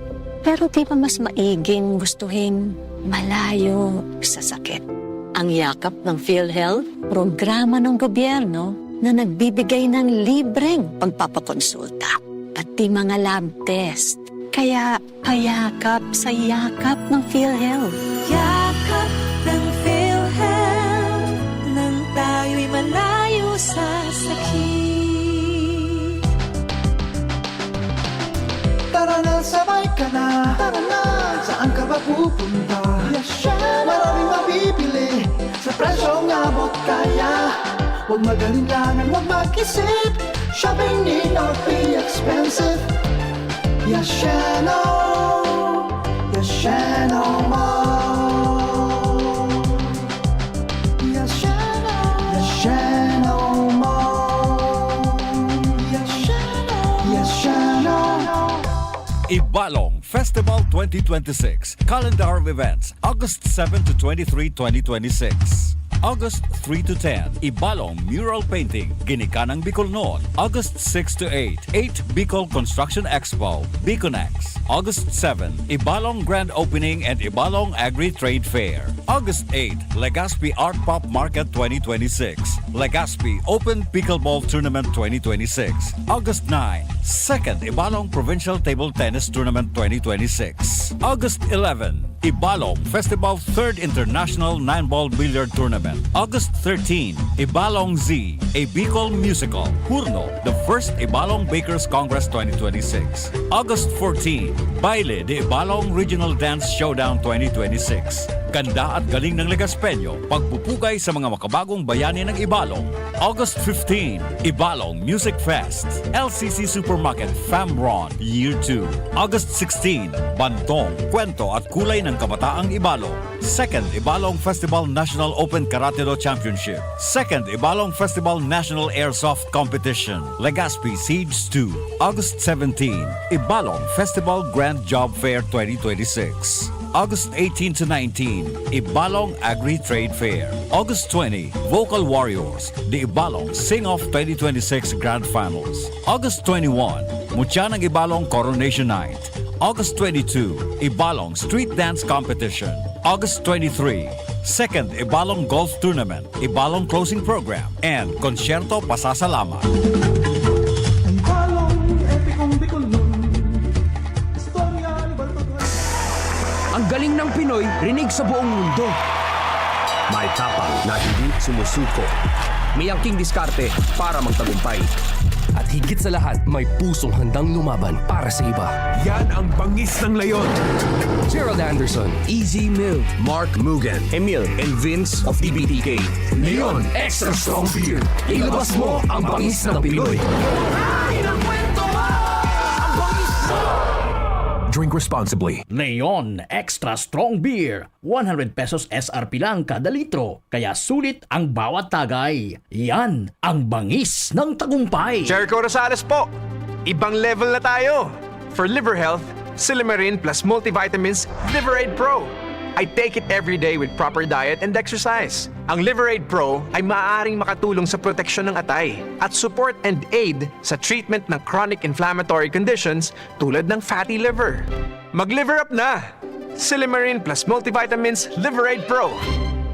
Pero di ba mas maiging gustuhin malayo sa sakit? Ang Yakap ng PhilHealth, programa ng gobyerno na nagbibigay ng libreng pagpapakonsulta, pati mga lab test. Kaya payakap sa yakap ng PhilHealth. Yakap ng PhilHealth. Kaya, huwag mag-alinlangan, huwag mag-isip. Shopping need not be expensive. Yashano, Yashano Mall. Yashano, Yashano Mall. Yashano, Yashano. Ibalong Festival twenty twenty-six, Calendar of Events, August seven to twenty-three, twenty twenty-six. August three to ten, Ibalong Mural Painting, Ginikanang Bicol Noon, August six to eight, eight Bicol Construction Expo, Biconex, August seven, Ibalong Grand Opening and Ibalong Agri-Trade Fair, August eight, Legazpi Art Pop Market twenty twenty-six, Legazpi Open Pickleball Tournament twenty twenty-six, August nine, Second Ibalong Provincial Table Tennis Tournament twenty twenty-six, August eleven, Ibalong Festival Third International Nine Ball Billiard Tournament, August thirteen, Ibalong Z, a Bicol Musical, Hurno, the First Ibalong Bakers Congress twenty twenty-six, August fourteen, Baile de Ibalong Regional Dance Showdown twenty twenty-six. Ganda at galing ng Legaspeño, pagpupugay sa mga makabagong bayani ng Ibalong. August fifteen, Ibalong Music Fest, L C C Supermarket, Famron, Year two. August sixteen, Bantong, Kwento at Kulay ng Kabataang Ibalong. Second Ibalong Festival National Open Karate Do Championship. Second Ibalong Festival National Airsoft Competition, Legazpi Siege two. August seventeen, Ibalong Festival Grand Job Fair twenty twenty-six. August eighteen to nineteen, Ibalong Agri-Trade Fair. August twenty, Vocal Warriors, the Ibalong Sing-Off twenty twenty-six Grand Finals. August twenty-one, Mutya ng Ibalong Coronation Night. August twenty-two, Ibalong Street Dance Competition. August twenty-three, Second Ibalong Golf Tournament, Ibalong Closing Program, and Konsyerto Pasasalamat. Ang balong epikong Bicolnon. Istorya ni Baltog. Ang galing ng Pinoy, rinig sa buong mundo. May tapang na hindi sumusuko. May angking diskarte para magtagumpay. At higit sa lahat, may pusong handang lumaban para sa iba. Yan ang bangis ng Leon. Gerald Anderson, Easy Mill, Mark Mugen, Emil, and Vince of T B T K. Leon Extra Strong Beer. Ilabas mo ang bangis ng Pinoy. Drink responsibly. Leon Extra Strong Beer. One hundred pesos S R P lang kada litro, kaya sulit ang bawat tagay. Yan ang bangis ng tagumpay. Jericho Rosales po! Ibang level na tayo! For liver health, Silymarin plus multivitamins, Liver Aid Pro. I take it every day with proper diet and exercise. Ang Liver Aid Pro ay maaaring makatulong sa proteksyon ng atay at support and aid sa treatment ng chronic inflammatory conditions tulad ng fatty liver. Mag-liver up na! Silymarin plus multivitamins, Liver Aid Pro.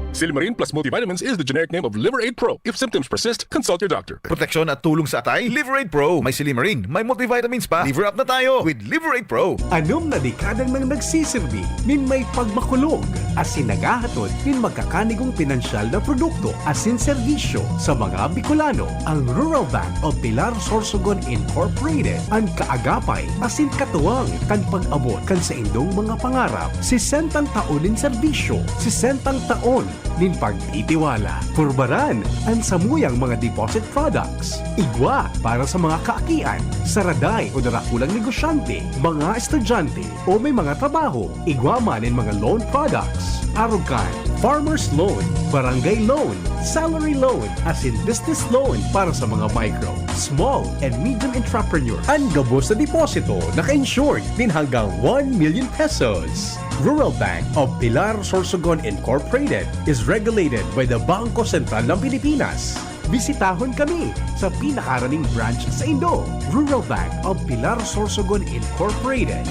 Silymarin plus multivitamins is the generic name of Liver Aid Pro. If symptoms persist, consult your doctor. Proteksyon at tulong sa atay, Liver Aid Pro. May silymarin, may multivitamins pa. Liver up na tayo with Liver Aid Pro. Anom na dekada nang nagsisirbi nin may pagmakulog asin naghahatod nin magkakanigong pinansyal na produkto asin serbisyo sa mga Bicolano. Ang Rural Bank of Pilar Sorsogon Incorporated, an kaagapay asin katuwang kan pag-abot kan saindong mga pangarap. Sesentang taon nin serbisyo, sesentang taon nin pagtitiwala. Purbaran an samuyang mga deposit products. Igwa para sa mga kaakian, saraday o darakulang negosyante, mga estudyante, o may mga trabaho. Igwa man nin mga loan products. Arog kan farmer's loan, barangay loan, salary loan, asin business loan para sa mga micro, small, and medium entrepreneur. An gabos na deposito naka-insured nin hanggang one million pesos. Rural Bank of Pilar Sorsogon Incorporated is regulated by the Bangko Sentral ng Pilipinas. Bisitahon kami sa pinakaraning branch saindo. Rural Bank of Pilar Sorsogon Incorporated.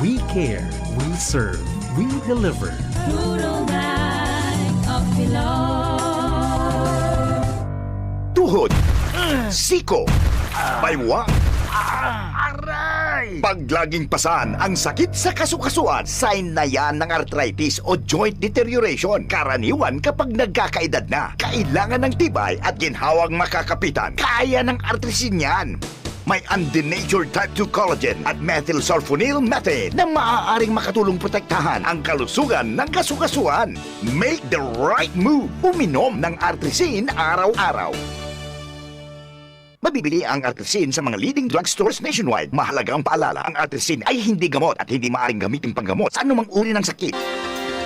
We care, we serve, we deliver. Rural Bank of Pilar. Tuhod, siko, baywa, aray! Pag laging pasan ang sakit sa kasukasuan, sign na yan ng arthritis o joint deterioration. Karaniwan kapag nagkakaedad na, kailangan ng tibay at ginhawang makakapitan. Kaya ng artrisin yan. May undenatured type two collagen at methylsulfonyl methane na maaaring makatulong protektahan ang kalusugan ng kasukasuan. Make the right move. Uminom ng Artrisin araw-araw. Mabibili ang Artrisin sa mga leading drugstores nationwide. Mahalagang paalala, ang Artrisin ay hindi gamot at hindi maaaring gamitin panggamot sa anumang uri ng sakit.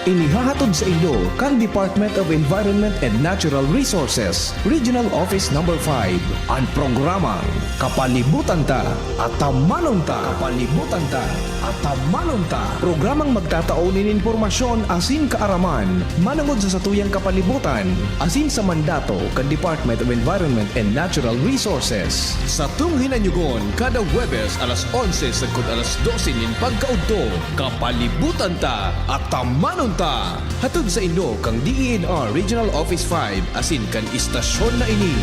Inihahatod sa inyo kan Department of Environment and Natural Resources, Regional Office Number five, an programang Kapalibutan Ta, Atamanon Ta. Kapalibutan Ta, Atamanon Ta. Programang magtatao nin impormasyon asin kaaraman manongod sa satuyang kapalibutan asin sa mandato kan Department of Environment and Natural Resources. Satong hinanyugon kada Huwebes alas onse sagkod alas dose nin pagkaudto, Kapalibutan Ta, Atamanon Ta. Hatod sa inyo kan D E N R Regional Office five asin kan istasyon na ini.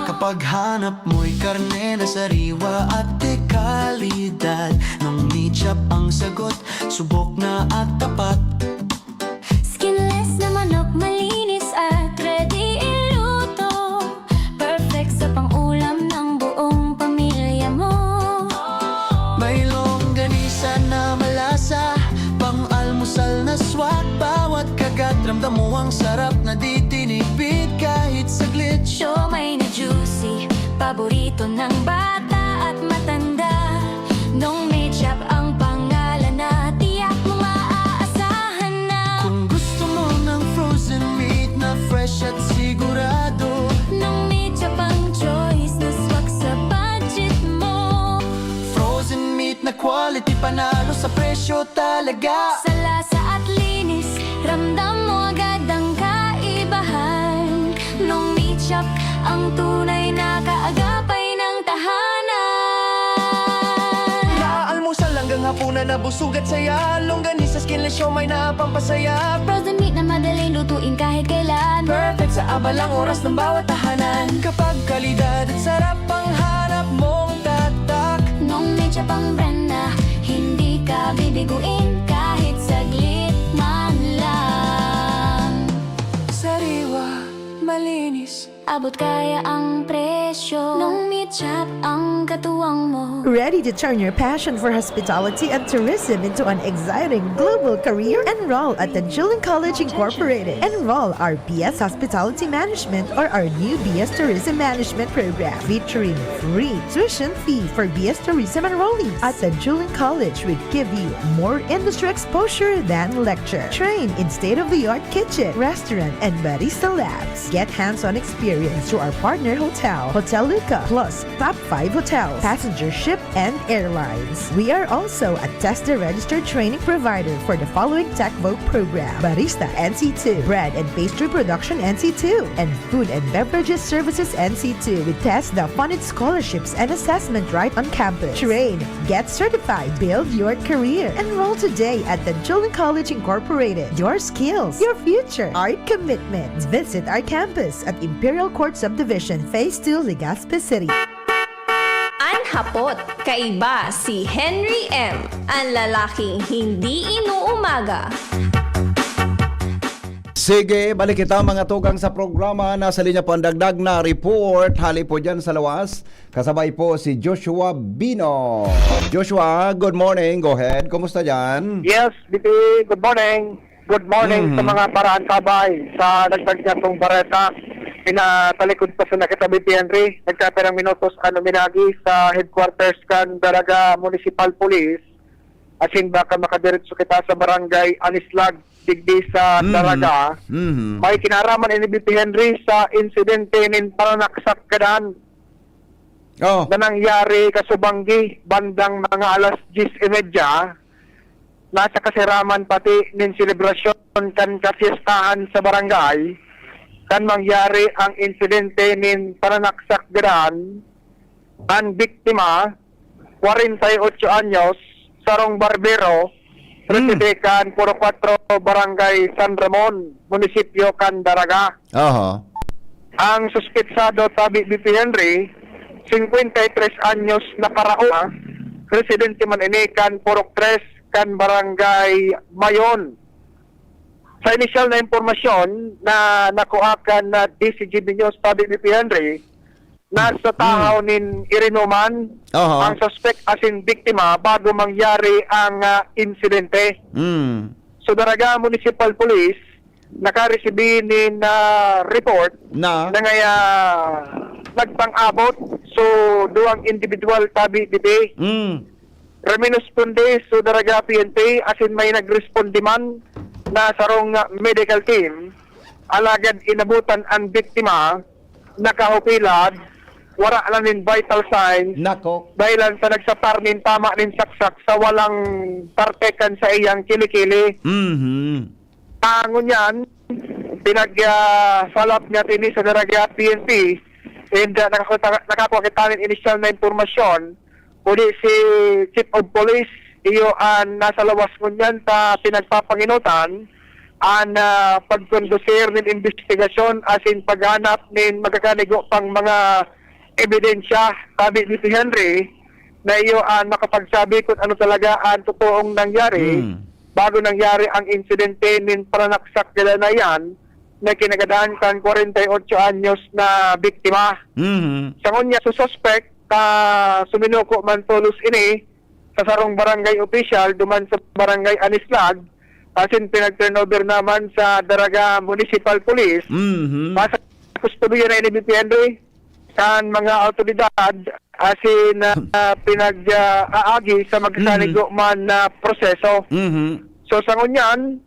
Kapag hanap mo'y karne na sariwa at de kalidad, Nong Meat Shop ang sagot, subok na at tapat. Skinless na manok, malinis at ready iluto. Perfect sa pang-ulam ng buong pamilya mo. May longganisa na malasa, pang-almusal na swak. Bawat kagat, ramdam mo ang sarap na di tinipid kahit saglit. Siomai na juicy, paborito ng bata at matanda. Nong Meat Shop ang pangalan na tiyak mong maaasahan na. Kung gusto mo ng frozen meat na fresh at sigurado, Nong Meat Shop ang choice na swak sa budget mo. Frozen meat na quality, panalo sa presyo talaga. Sa lasa at linis, ramdam mo agad ang kaibahan. Nong Meat Shop ang tunay na kaagapay ng tahanan. Mula almusal hanggang hapunan na busog at saya. Longganisa, skinless siomai na pampasaya. Frozen meat na madaling lutuin kahit kailan. Perfect sa abalang oras ng bawat tahanan. Kapag kalidad at sarap ang hanap mong tatak. Nong Meat Shop ang brand na hindi ka bibiguin kahit saglit man lang. Sariwa, malinis, abot kaya ang presyo. Nong Meat Shop ang katuwang mo. Ready to turn your passion for hospitality and tourism into an exciting global career? Enroll at Tanjuling College Incorporated. Enroll our B S Hospitality Management or our new B S Tourism Management program, featuring free tuition fee for B S Tourism enrollees. At Tanjuling College, we give you more industry exposure than lecture. Train in state-of-the-art kitchen, restaurant, and barista labs. Get hands-on experience through our partner hotel, Hotel Luca, plus top five hotels, passenger ship, and airlines. We are also a TESDA registered training provider for the following TechVoc program: Barista N C two, Bread and Pastry Production N C two, and Food and Beverages Services N C two with TESDA funded scholarships and assessment right on campus. Train, get certified, build your career. Enroll today at Tanjuling College Incorporated. Your skills, your future, our commitment. Visit our campus at Imperial Court Subdivision, Phase two, Legazpi City. An hapot, kaiba si Henry M, an lalaking hindi inuumaga. Sige, balik kita, mga tugang, sa programa. Nasa linya po ang dagdag na report. Hali po dyan sa lawas. Kasabay po si Joshua Bino. Joshua, good morning. Go ahead. Kumusta dyan? Yes, B P, good morning. Good morning Mhm. sa mga paraantabay sa dagdag niya pong bareta. Pinatalikod pa sana kita, B P Henry. Nagkapirang minutos ano minagi sa headquarters kan Daraga Municipal Police. Asin baka makadiretso kita sa barangay Anislag, digdi sa Mhm. Daraga. Mhm. May kinaraman ini, B P Henry, sa insidente nin pananaksak gadan Oh. na nangyari kasubanggi bandang mga alas diyes y media. Nasa kasiraman pati nin selebrasyon kan kapiestahan sa barangay, kan mangyari ang insidente nin pananaksak gadan, an biktima, kwarenta y otso anyos, sarong barbero, Hmm. reside kan Purok Kwatro, Barangay San Ramon, munisipyo kan Daraga. Aha. Ang suspetsado, tabi, B P Henry, singkwenta y tres anyos na paraoma, residente man ini kan Purok Tres, kan Barangay Mayon. Sa inisyal na impormasyon na nakuha kan, ah, D Z G B News, Tabi B P Henry, nasa tahaw nin irinuman ang suspek asin biktima bago mangyari ang, ah, insidente. So, Daraga Municipal Police nakaresibi nin, ah, report na ngaya nagpang-abot. So, duwang individual, Tabi B P. Reminosponde so Daraga P N P asin may nagresponde man na sarong medical team, alagad inabutan an biktima, nakahupilad, wara na nin vital signs, Nako. dahilan sa nagsapar nin tama nin saksak sa walang parte kan saiyang kilikili. Mhm. Ah, ngunyan, pinag, ah, follow up niya tini sa Daraga P N P, and, ah, nakakuta-, nakakuha kita nin inisyal na impormasyon, kundi si Chief of Police, iyo an nasa lawas ngunyan ta pinagpapanginotan an, ah, pagkondusir nin imbestigasyon asin paghanap nin magkakanigo pang mga ebidensya, Tabi B P Henry, na iyo an makapagsabi kun ano talaga an totoong nangyari bago nangyari ang insidente nin pananaksak na iyan na kinagadahan kan kwarenta y ocho anyos na biktima. Mhm. Sa ngunyan, sa suspek, ah, suminuko man tolos ini sa sarong barangay opisyal duman sa barangay Anislag, asin pinag-turnover naman sa Daraga Municipal Police. Mhm. Nasa kustodiya na ini, B P Henry, kan mga awtoridad, asin, ah, pinag, ah, aagi sa magkakanigo man na proseso. Mhm. So, sa ngunyan,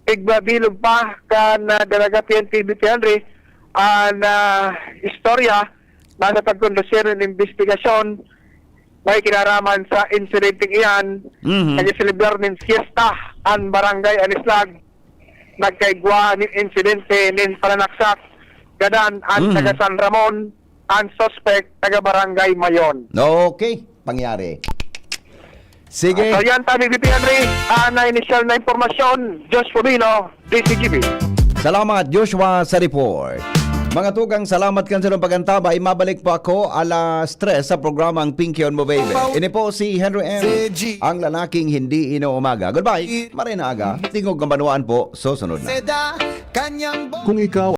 igbabilog pa kan, ah, Daraga P N P, B P Henry, an, ah, istorya nasa pagkondusir nin imbestigasyon may kinaraman sa insidenteng iyan. Mhm. Nagselebrar nin fiesta an Barangay Anislag. Nagkaigwa nin insidente nin pananaksak. Gadan an Mhm. taga San Ramon, an suspek taga Barangay Mayon. Okay, pangyari. Sige. So yan, Tabi B P Henry, ah, na inisyal na impormasyon, Josh Pumino, D Z G B. Salamat, Joshua, sa report. Mga tugang, salamat kan sa inyong pag-antabay. Mabalik po ako alas tres sa programang Pinky on Mo Baby. Ini po si Henry M, ang lalaking hindi inuumaga. Goodbye. Maray na aga. Tingog ang banwaan po. Susunod na. Kung ikaw